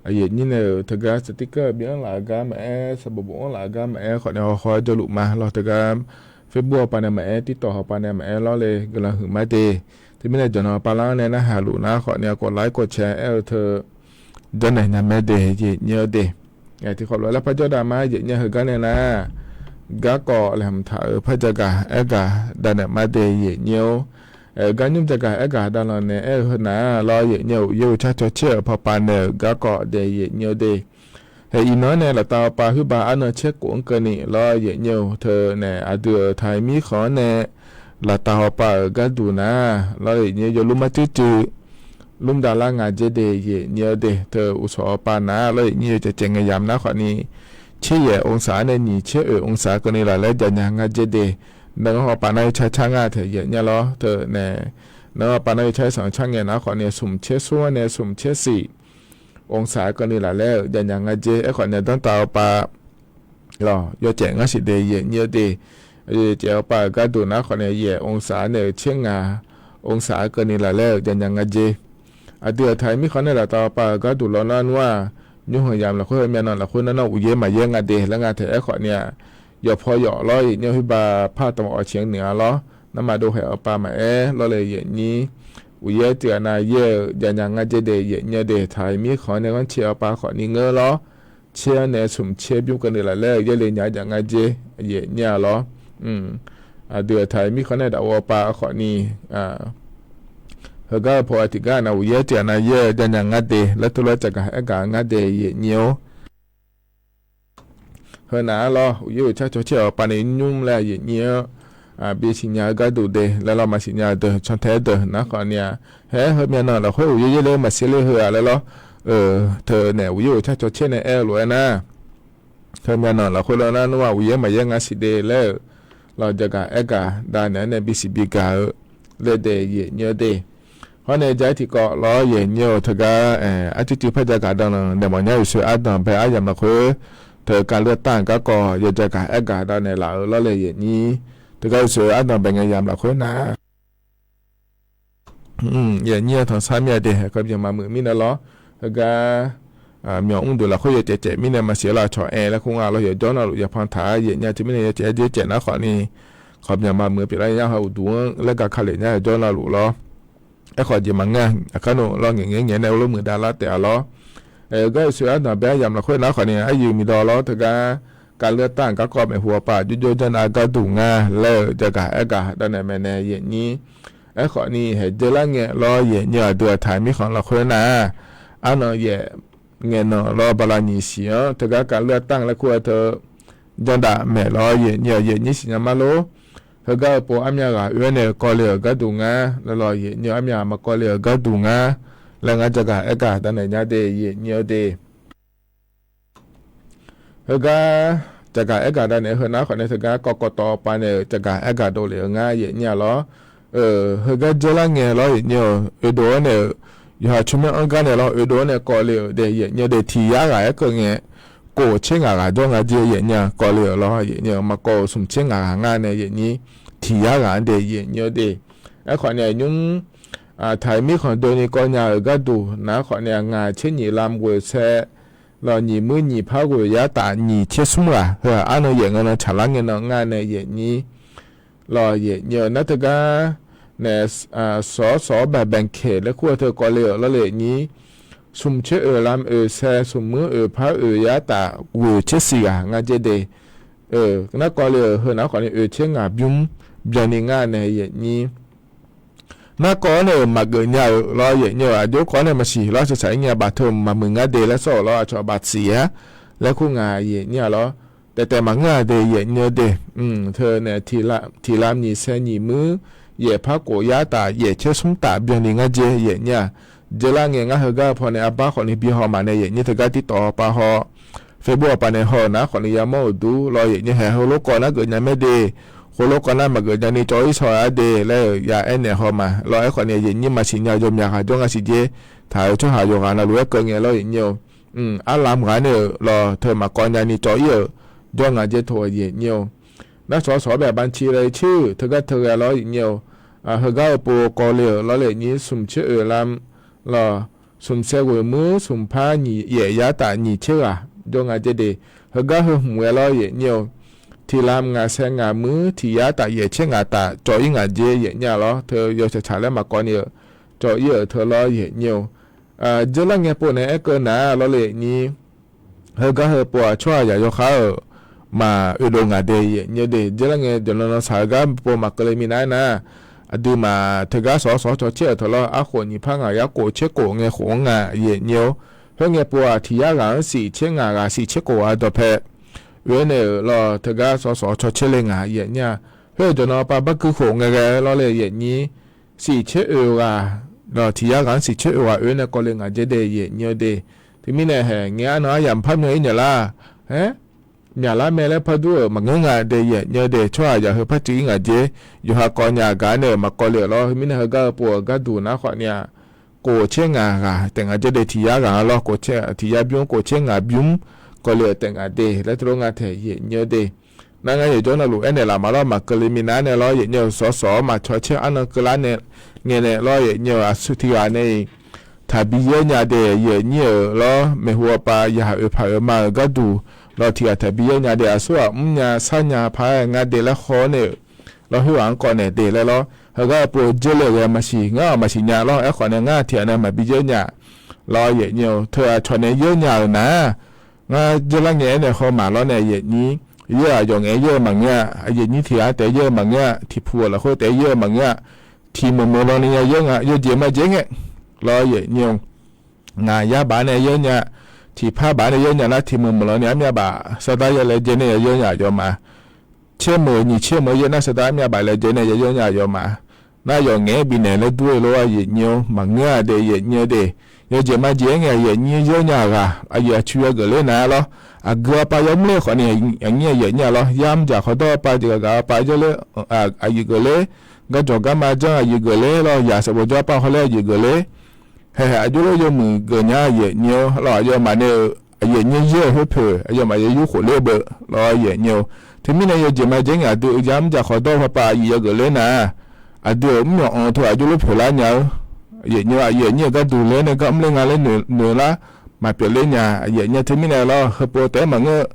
Yaef nyir nae-euq teugar sticker bi anr laf-eu gar maqaer, sanqbof bof anr laf-eu gar maqaer khawf nae hawhaw-aer jawrluf ma lawr. Teugar Facebook hawpav nae maqaer, TikTok hawpav nae maqaer lawr le guiqlanq huiq ma de. Teumirnae jawqnan pavlar-anr nae narhaq luf nar khawf nae kov laer kov cae aer-eu teu janrnaeq nya mae de yaef nyir-awr de. Tiqkhawf lof-aer lar par jawr dav ma yaef nyir heugar nae nar, garkawv laeqhmq taq-euq par jagaq aergaq dav naeq ma de yaef nyir-awr. Aer-eu gar nymr jagaq aergaq dav lanq naeq aer-eu heu nar lawr, yaef nyir-euq uqyaer uqcar cawcaer-euq pawpav nae-euq garkawv de yaef nyir-awr de. Hae iqnan-anr nae laftav hawpav huiqba arnan caer khof-anr keuvni lawr, yaef nyir-euq teu nae aqdui-euq taqmir khanq-anr nae laftav hawpav-euq gharduq nar lawr, yaef nyir yawlmr mar cuiv cuiv lmr dav lar nga dzer de yaef nyir-awr de. Teu uqshawq hawpav nar lawr, yaef nyir yawcaev caev ngae yamq nar khawf ni, tser yaef องศา nae nyiq tser oeq องศา keuvni laf laer janya nga dzer de. Nar-anr hawpav nar yawcar car nga taeq yaef nyir lawr teu nae, nar hawpav nar yawcar sanq car ngae nar khawf ni smq tser smr-anr nae smq tser siq องศา keuvni laf laer-euq janya nga dzer. Aerkhawf nae danrtav hawpav lawq yawcaev ngar siq de yaef nyir-awr de. Caev hawpav-euq gharduq nar khawf nae yaef องศา nae-euq tser ngaq องศา keuvni laf laer-euq janya nga dzer. Aqdui-euq taqmir khanq nae laftav hawpav-euq gharduq lawr nar nmr-aq, nymr hmq yamq lafkhoer heu myavnan lafkhoer nar nar uqyaer maqyaer nga de laer nga taeq aerkhawf ni-aq, yawqpaw yawf lawr yaef nyir-awr huiqba par tmq awq ciq-anr nuiq-a lawr. Narmaf dov haeq hawpav maqaer lawr le yaef nyir. Uqyaer tiq ghaq nav yaer-eu janya nga dzer de yaef nyir-awr de. Taqmir khanq-anr nae ghanrcae hawpav khawf ni ngeur lawr. Tser-anr nae smq tser bymr keuvni laf laer-euq yaerle nya-aer jav nga dzer yaef nyir-a lawr. Aqdui-euq taqmir khanq nae daqov hawpav khawf ni, heugar-eu paw-a tiqgar nav uqyaer tiq ghaq nav yaer-eu janya nga de laer tov lof-aer caqgaq aergaq-eu nga de yaef nyir-awr. Heu nav-ar lawr, uqyaer uqcar cawcaer-euq hawpav nae nymr laer yaef nyir-anr bi siqnya-eu gharduq de laer lawr, maqsiqnya-eu deuq cantae-aer deuq nar khawf ni-aq, haer heu myavnan lafkhoer uqyaer yaerle maqsiq ler heu-aq laer lawr. Teu nae uqyaer uqcar cawcaer nae aer-eu lof-aer nar, heu myavnan lafkhoer lawr nar nmr-aq uqyaer maqyaer nga siq de laer-euq lawq, jaqgaq aergaq dav naeq-aer nae bisiq bigaq-eu laer de yaef nyir-awr de. Hawr nae ja-ir tiqkawv lawr yaeqnyir-eu teugar, arcuiv cuiv par jagaq danlanq naeq mawf nyar uqsoe ardanq bae aryamq lafkhoer, teu kavleur tanr-eu garkawv yawjagaq aergaq danaeq laf-eu lawr le yaeqnyir. Teugar uqsoe ardanq bae ngae yamq lafkhoer nar, yaeqnyir-eu tanqsar mir-a de, aqkaq byanq maqmuiq mirnae lawr. Heugar myawq mrdeuq lafkhoer yawcaev caev mirnae maqsiq-a laf cawq aer laer khoer nga lawr, yawqjawr navluf yaqpan taq-aer yaeqnyir-a teumirnae yawcaev-aer dzer caev nar khawfni, khawf byanq maqmuiq pyeuflar yar ha uqduq-anr laergaq ka lef nyar yawqjawr navluf lawr. Aerkhawf jeq maqngeur-a, aqkar nmr lawr ngaeq ngaeq ngaeq nae lof muiq dav lar taef-a lawr. Aer-eu gar uqsoe ardanq bae aryamq lafkhoer nar khawfni aryu miqdawr lawr teugar, kavleur tanr-eu garkawv maeqhu-awr pav jawrjawr janr nav gharduq nga laer-eu jagaq aergaq danaeq maeqnaeq yaeqnyir. Aerkhawfni haeq dzeurlar ngae lawr yaeqnyir-eu aqdui aqtaq mirkhanq lafkhoer nar-aq, arnan yaef ngaeqnanq lawr bala nyiq siq-anr teugar kavleur tanr laer kur-eu teu, janrdav maeq lawr yaeqnyir-eu yaeqnyir siqnya mar lor. Heugar-eu pov armyav ghaq oe-aer nae kawv le-euq gharduq ngar laer lawr yaeqnyir-eu armyav maqkawv le-euq gharduq ngar laer ngar jagaq aergaq danaeq nya de yaeqnyir-eu de. Heugar jagaq aergaq danaeq-eu heu nar khawfni teugar kawv kawv tawv pav naeq-euq jagaq aergaq dovlef-eu ngar yaeqnyir-a lawr. Heugar dzeurlar ngae lawr yaeqnyir-eu oedov-awr nae-euq, yawqha tsawrmyanr-anr gar nae lawr oedov-awr nae kawv le-euq de yaeqnyir-eu de, tiq yar ghaq-aer keuv ngae, kof tser ngaq ghaq jawr nga jer yaeqnyir-a kawv le-euq lawr yaeqnyir-eu maqkawv-euq smq tser ngaq ghaq ngar nae yaeqnyir, tiq yar ghaq-anr de yaeqnyir-eu de. Aerkhawfni aqnymr taq-eu mirkhanq doeni kawv nya-euq gharduq nar khawfni ngaq tser nyiq lam ghoeq saer lawr nyiq muir nyiq par ghoeq yar taf nyiq tser smr ghaq heu-aq arnan yaef ngae nan tsaqlar ngae nan ngar nae yaeqnyir lawr yaeqnyir-eu nar teugar nae sawq-awr sawq-awr baeq baeq keq laer kur-eu teu kawv le-euq lawr le nyir, smq tser oeq lam oeq saer smq muir oeq par oeq yar taf ghoeq tser siq ghaq ngar jer de. Nar kawv le-euq heu nar khawfni oeq tser ngaq bymr byanni ngar nae yaeqnyir. Nar kawv-awr nae-euq maqgeuf nya-euq lawr yaeqnyir-eu aqjox kawv-awr nae maqsiq lawr sheuq tsaq-ir nya baq teu maqmuiq ngar de laer sawr-euq lawr aqcawq baq tsiq-aer laer kur nga yaeqnyir-a lawr. Taef taef maqngeur-a de yaeqnyir-eu de. Teu nae tiq lam nyiq saer nyiq muir yaef par kof yar taf yaef tser smr taf byanni ngar jer yaeqnyir-aq, dzeurlar ngae ngar heugar-eu pawnae arbar khawfni bi haw maqnae yaeqnyir teugar tirtawv pav haw. Facebook-awq pawnae haw-euq nar khawfni yamawr-euq dur lawr yaeqnyir haeq heulof kawv nar geuf nya mae de. Khoerlof kawv nar maqgeuf nyani cawv-ir shaw-a de laer-euq ya aernaeq haw ma lawr. Aerkhawfni yaeqnyir maqsiq nya-eu yawmyaq ghaq jawr nga siq jer. Taq-euq tsawrhaq yawqghaq navluf-aer keuv ngae lawr yaeqnyir-eu. Arlamq ghaq nae-euq lawr teu maqkawv nyani cawv-ir-euq jawr nga jer teu-eu yaeqnyir-eu. Nar shawq-awr shawq-awr bae banci laer tser-euq teugar teu ghae lawr yaeqnyir-eu. Heugar-eu pov kawv le-euq lawr le nyir smq tser oeq lam lawr, smq saer ghoeq muir smq par nyiq yaef yar taf nyiq tser ghaq jawr nga jer de. Heugar heu hmq ghae lawr yaeqnyir-eu. Tiq lam ngaq saer ngaq muir tiq yar taf yaef tser ngaq taf cawv-ir ngaq jer yaeqnyir-a lawr teu yawtsaq tsaq laer maqkawv ni-euq cawv-ir-euq teu lawr yaeqnyir-eu. Dzeurlar ngae pov nae aerkeuv nar lawr le nyir. Heugar heu pov-aq tsawrhaqzaq yawkhar-euq maq oedov ngaq de yaeqnyir-eu de. Dzeurlar ngae jawqnan nan saq-eu gar pov maqkeuv le minav-aer nar, aqduimaf teugar shawq-awr shawq-awr caw tser-euq teu lawr arkhof nyiq par ngaq yar khof tser khof ngae khof-anr nga yaeqnyir-eu. Khoerngae pov-aq tiq yar ghaq-anr siq tser ngaq ghaq siq tser khof ghaq dawqpae oe-aer nae-euq lawr teugar shawq-awr shawq-awr caw tser le ngaq yaeqnyir-a. Khoer-eu jawqnan pav barkuir khof ngae ghae lawr le yaeqnyir. Siq tser oeq ghaq lawr tiq yar ghaq-anr siq tser oeq ghaq oe-aer nae kawv le ngaq jer de yaeqnyir-eu de. Teumirnae haeq ngae arnan aryamq par myan-ir naeq lar. Aer, myaqlar mae laer par dur-euq maqngeur nga de yaeqnyir-eu de. Tsawrhaqzaq heu par cuiv-ir ngaq jer. Yawqha kawv nya gaq nae-euq maqkawv le-euq lawr. Teumirnae heugar-eu pov-euq gharduq nar khawfni-aq, kof tser ngaq ghaq taef ngaq jer de. Tiq yar ghaq-anr lawr tiq yar bymr kof tser ngaq bymr kawv le-euq taef ngaq de laer teulof nga taeq yaeqnyir-eu de. Nar ngar yaeqjawr navluf aernaeq laf ma lawr maqkeuv le minav nae lawr yaeqnyir-eu shawq-awr shawq-awr maqcaw tser arnan keuvlar nae ngae nae lawr yaeqnyir-eu aqsur tiq ghaq nae-iq taqbi yaer nya de yaeqnyir-euq lawr maeqhu-awr pav yaq oeqpaq oeqma-euq gharduq lawr tiq ghaq taqbi yaer nya de aqsur ghaq mrnya sarnya paq-aer ngar de laer haw-awr nae-euq lawr khoer ghaq-anr kawv naeq de laer lawr. Heugar-eu pov dzeurle-euq ghae maqsiq ngar-awq maqsiq nya lawr. Aerkhawf nae ngar tiq ghaq nae maqbi yaer nya lawr yaeqnyir-eu teu aqcawq nae yaer nya-euq nar, ngar dzeurlar ngae aernaeq haw maq lawr nae yaeqnyir yaer-aq yawf ngaef-aer yaer-eu maqngeur-a. Yaeqnyir tiq ghaq-anr taef-aer yaer-eu maqngeur-a. Tiq puq-euq lafkhoer taef-aer yaer-eu maqngeur-a. Tiq meuq meuq lan ni nya yaer nga yawjeq majeq ngae lawr yaeqnyir-eu. Ngaq yar baf nae yaer nya, tiqpar baf nae yaer nya nar tiq meuq meuq lan ni armyav baf sardar ya laejae nae ya yaer nya aqyawfmaf. Tser meuq nyiq tser meuq yaer nar sardar armyav baf laejae nae ya yaer nya aqyawfmaf. Nar yawf ngaef-aer bifnaeq laer dur-eu lor-a yaeqnyir-eu maqngeur-a de yaeqnyir-eu de. Yawjeq majeq-aer ngae yaeqnyir yaer nya ghaq aqyuif aqtsu yageuf ler nar lawr. Aqgeu-awr pav yawmr ler khawfni aqnyir yaeqnyir-a lawr yamr jaq khawdawr-awr pav jeqgaq gaq-awr pav yawr ler aqyuif geuf ler Garjawq garma janr aqyuif geufler lawr, yaq sanqbof jawr pav hawler aqyuif geufler. Haeq aqjox lof yawmuiq geuf nya aqyuif aqnyir-or lawr, aqyawfmaf nae-euq aqyuif aqnyir yaer-euq khoerpoeq aqyawfmaf yaer yur khof ler-eu beu lawr aqyuif aqnyir-or. Teumirnae yawjeq ma jaer ngae aqdui-euq jaq mrjaq khawf dawr-eu paqpaq aqyuif yageuq ler nar-aq, aqdui-euq mrmyawf anq teu aqjox lof poeq lar nya-eu. Aqyuif aqnyir-aq aqyuif aqnyir-euq gharduq laer nae gar mrler nga laer noeq lar maqpyeuf ler nya aqyuif aqnyir. Teumirnae lawr heupov taef-aer maqngeur-eu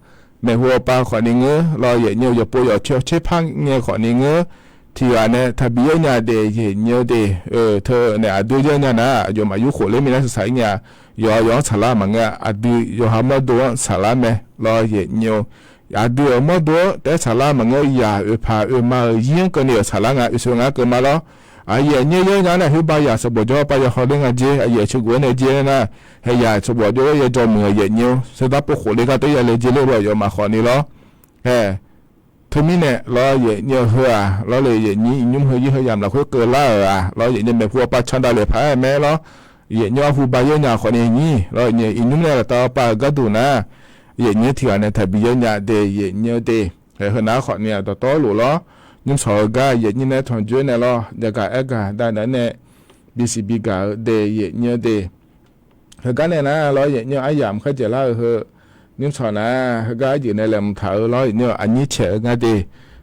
maeqhu awqpav khawfni ngeur lawr aqyuif aqnyir-eu, yawqpov yawqcoer par ngae khawfni ngeur. Tiqghaq nae taqbi yaer nya de aqyuif aqnyir-eu de. Teunae aqdui yaer nya nar aqyawfmaf yur khof ler mirnae saqsaq-ir nya. Yawqha yawq-anr saqlar maqngeur-a, aqdui yawqha mawrdo-anr saqlar mae lawr aqyuif aqnyir-or. Aqdui-euq mawrdo-anr taef-aer saqlar maqngeur, yaq oeqpaq oeqma-euq zir-anr keuvni-euq saqlar nga oeqsoeq nga keuv ma lawr. Aqyuif aqnyir yaer nya nar khoer ba yaq sanqbof jawr pav ya hawler nga jer aqyuif aqceuq guf-aer nae jer nar, haeq yaq sanqbof jawr-aer ya jawr muiq aqyuif aqnyir-or, sardar pov khof le gar taef-aer ya le jer ler-eu aqyawfmaf khawfni lawr. Haeq Teumirnae lawr aqyuif aqnyir-eu heu-aq lawr le aqyuif aqnyir iqnymr heu yir heu yamq lafkhoer keuvlar-euq-aq lawr aqyuif aqnyir maeqhu awqpav candav le paq-aer mae lawr. Aqyuif aqnyir arhu ba yaer nya khawfni nyir lawr aqyuif aqnyir nae laftav awqpav-euq gharduq nar, aqyuif aqnyir tiqghaq nae taqbi yaer nya de aqyuif aqnyir-eu de. Haeq heunav khawfni-aq dawqtawvluf lawr, nymrshawq-eu gar aqyuif aqnyir nae tanqjoer nae lawr, jagaq aergaq dav naeq-aer nae bisiq bigaq-eu de aqyuif aqnyir-eu de. Heugar nae nar lawr aqyuif aqnyir-eu aryamq khaerdzaeq lar-eu heu, nymrshawq nar heugar arjeuq nae laeqhmq taq-eu lawr aqyuif aqnyir-eu aqnyir caeq-eu nga de.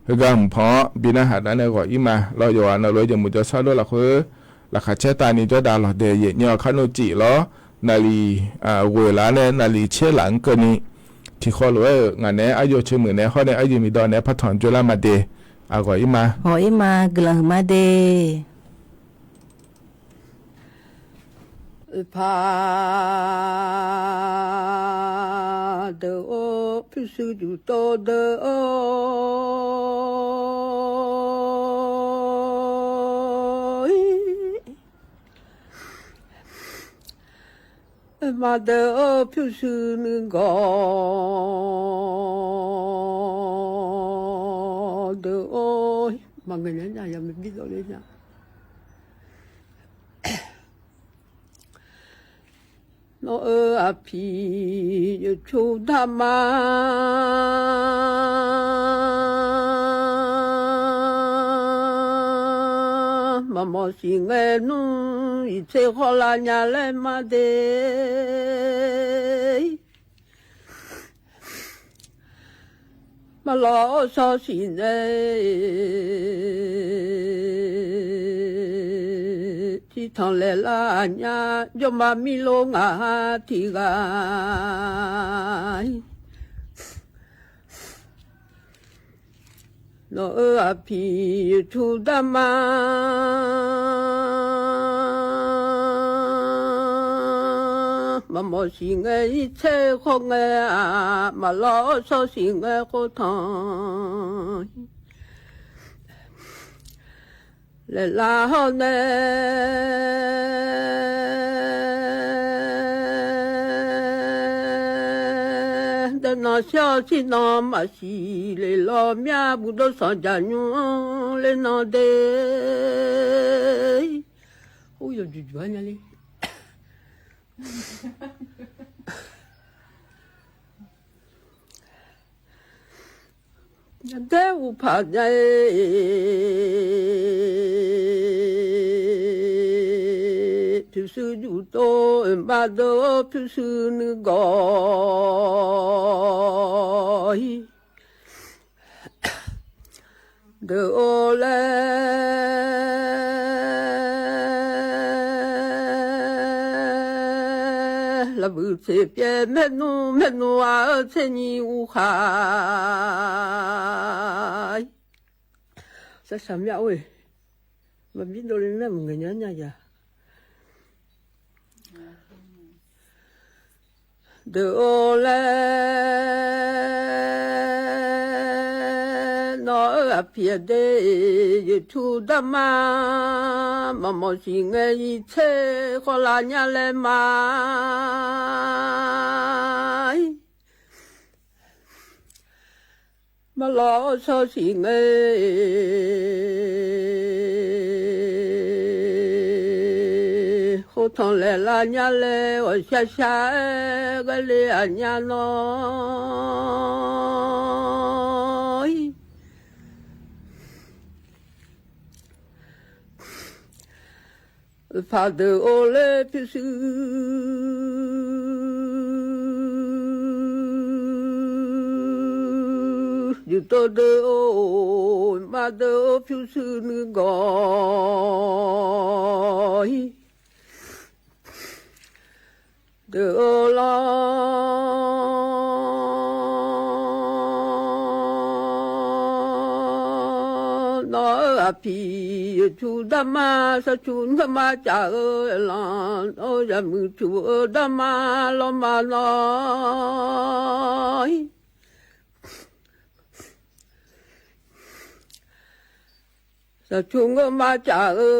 Heugar mqpanq-anr bi narhaq nar nae ghawq-ir ma lawr, yawqghaq navluf-aer jeqmuq jawrshar lor lafkhoer laqkhaq caer tavni jawrdav lawq de aqyuif aqnyir-eu kar nmr cif lawr, naqliq ghoeq laf-anr nae naqliq caer laf-anr keuvni tiqkhawv lof-aer-euq ngaq naeq-aer aryaw ceuq muiq naeq-aer hawr nae aryuv miqdawv naeq-aer partaq jawrlar ma de. Aqghawq-ir ma. Ghawq-ir ma guiqlanq huiq ma de. Oeqpaq deuq-or, pyurshuir juqtov deuq-or, oeqma deuq-or, pyurshuir nuigawq deuq-or, maqngaeq nya nya ya maeqbir dawv ler nya. Nawr-eu aqpiq yeqcur darma maqmawf siq ngae nmr, iqtser khawr lar nya laer ma de. Maqlawr shawr siq nae, tiqtanq laeqlar aqnyar jawrma mirlor ngaq ha tiq ghaq. Nawq-eu aqpiq yeqcur darma maqmawf siq ngae, iqtser khawr ngae-aq, maqlawr shawr siq ngae khoertanq laeqlar hawr nae, daeqnawv shir-awr shir nan maqsiq le lawr, myar buq dov sanq jaq nymr ler nan de. Or yawqjuq juq-ar nya le. Daer uqpaq nya-e, pyurshuir juqtov oeqma deuq-or, pyurshuir nuigawq-ir deuq-or laer, laqbuiq tseq pyaev maernmr maernmr-aq-eu tser nyiq uqkhaq, saqsaq myav-or-e, maqbir dovle nar maqngaeq nya nya ya. Deuq-or laer, nawq-eu aqpiq aqde, yeqcur darma maqmawf siq ngae, iqtser khawr lar nya laer ma. Maqlawr shawr siq ngae, khoertanq laeqlar nya laer, ghawqshar shar-aer ghae le aqnyar nawr-ir. Oeqpaq deuq-or ler pyurshuir juq tov deuq-or, oeqmav deuq-or pyurshuir nuigawq-ir deuq-or lawr. Nawq-euq aqpiq oeqcu darma, sarcu ngeurma caf-eu lanq, nawq-euq yaqmuiq cuq-eu darma lawrma nawr-ir. Sarcu ngeurma caf-eu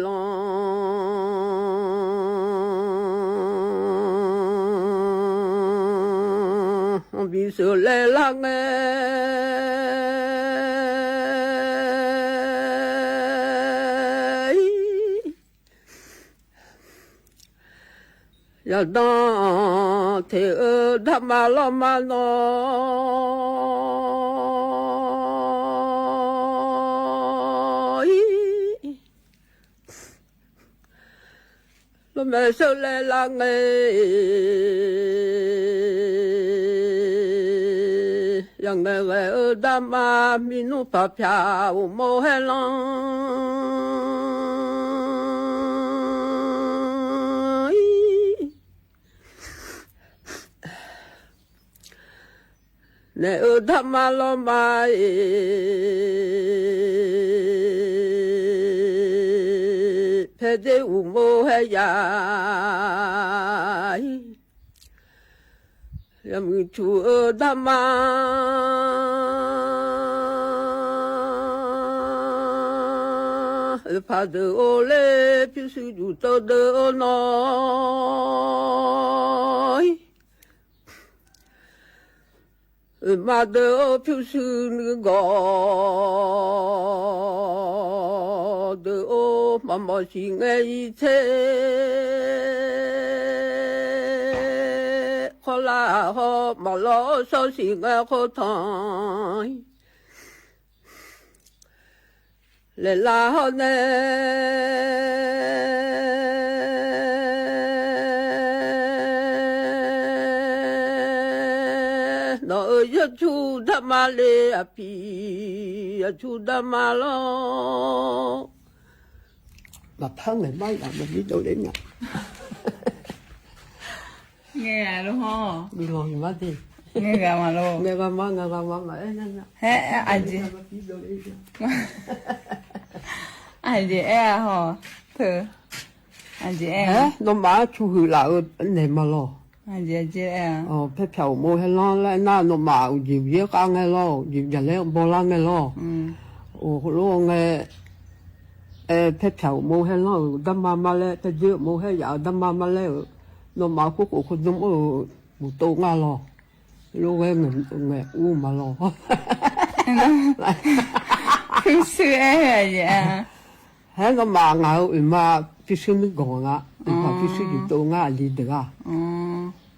lanq, bisheuq laelar ngae, yaqdan teq-eu darma lawrma nawr-ir. Lawrmaeq sheuq laelar ngae, yaqngaeq ghae-eu darma, mirnmr paq pyaq uqmov haer lanr-ir. Naeq-eu darma lawrma-iq, paedzer uqmov haer yaf-ir. Yaqmuiq cuq-eu darma, oeqpaq deuq-or ler pyurshuir juq tov deuq-or nawr-ir. Oeqmav deuq-or pyurshuir nuigawq deuq-or, maqmawf siq ngae ir tser, khawrlar haw maqlawr shawr siq ngae khoertanq-ir. Laeqlar hawr nae nawq-euq yarcur darma le, aqpiq aqcur darma lawr. Maqpar ngaeq mar yaf maqbir dovle nya. Ngaeq-a lor-awr. Bif lanq iq mar de. Ngaeq ghaq maqlor. Ngaeq ghaq mar, ngaeq ghaq mar maqaer nya nya. Haer, aqjeq. Aqjeq aer-a haw. Teu. Aqjeq aer-a. Haer, nawmaf-anr cu huiq laf-eu naeq ma lawr. Aqjeq aqjeq aer-a. Paer pyaq uqmov haer lanr laer nar, nawmaf uqjeq uqyaer khav ngae lawr, uqjeq uqjaq laer bawlar ngae lawr. Oq, heulof ngae, paer pyaq uqmov haer lanr-euq darma ma laer, paer dzer uqmov haer yaf-euq darma ma laer-euq, nawmaf khoerkhof khawdm-euq buq tov nga lawr. Lof ghae ngaeq ur ma lawr. Pyurshuir aer-a. Haer, nawmaf ngaq-euq oeqma pyurshuir nuirganq nga. Oeqpaq pyurshuir juq tov ngar aqli deuq-aq.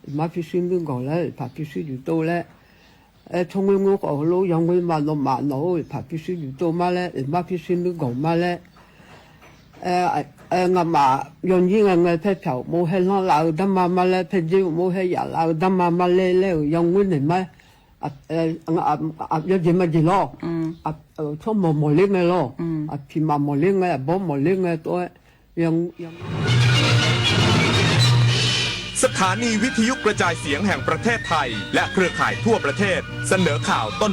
Oeqma pyurshuir nuirganq laer, oeqpaq pyurshuir juq tov laer. Aer, tsawrngoer ngoer khawf heulof yangoer ma, nawmaf nawq-euq oeqpaq pyurshuir juq tov ma laer, oeqma pyurshuir nuirganq ma laer. Aer, ngamaf yawnyir ngae ngae paer pyaq uqmov haer lanr laf-eu darma ma laer, paer dzer uqmov haer yaf laf-eu darma ma laer laer-euq yangoer naeq ma. Yawjeq majeq lawr. Tsawrmawq mawqler ngae lawr. Aqpiq maf mawqler ngae, aqbawr mawqler ngae tov-aer. สถานีวิทยุกระจายเสียงแห่งประเทศไทย และเครือข่ายทั่วประเทศ เสนอข่าวต้น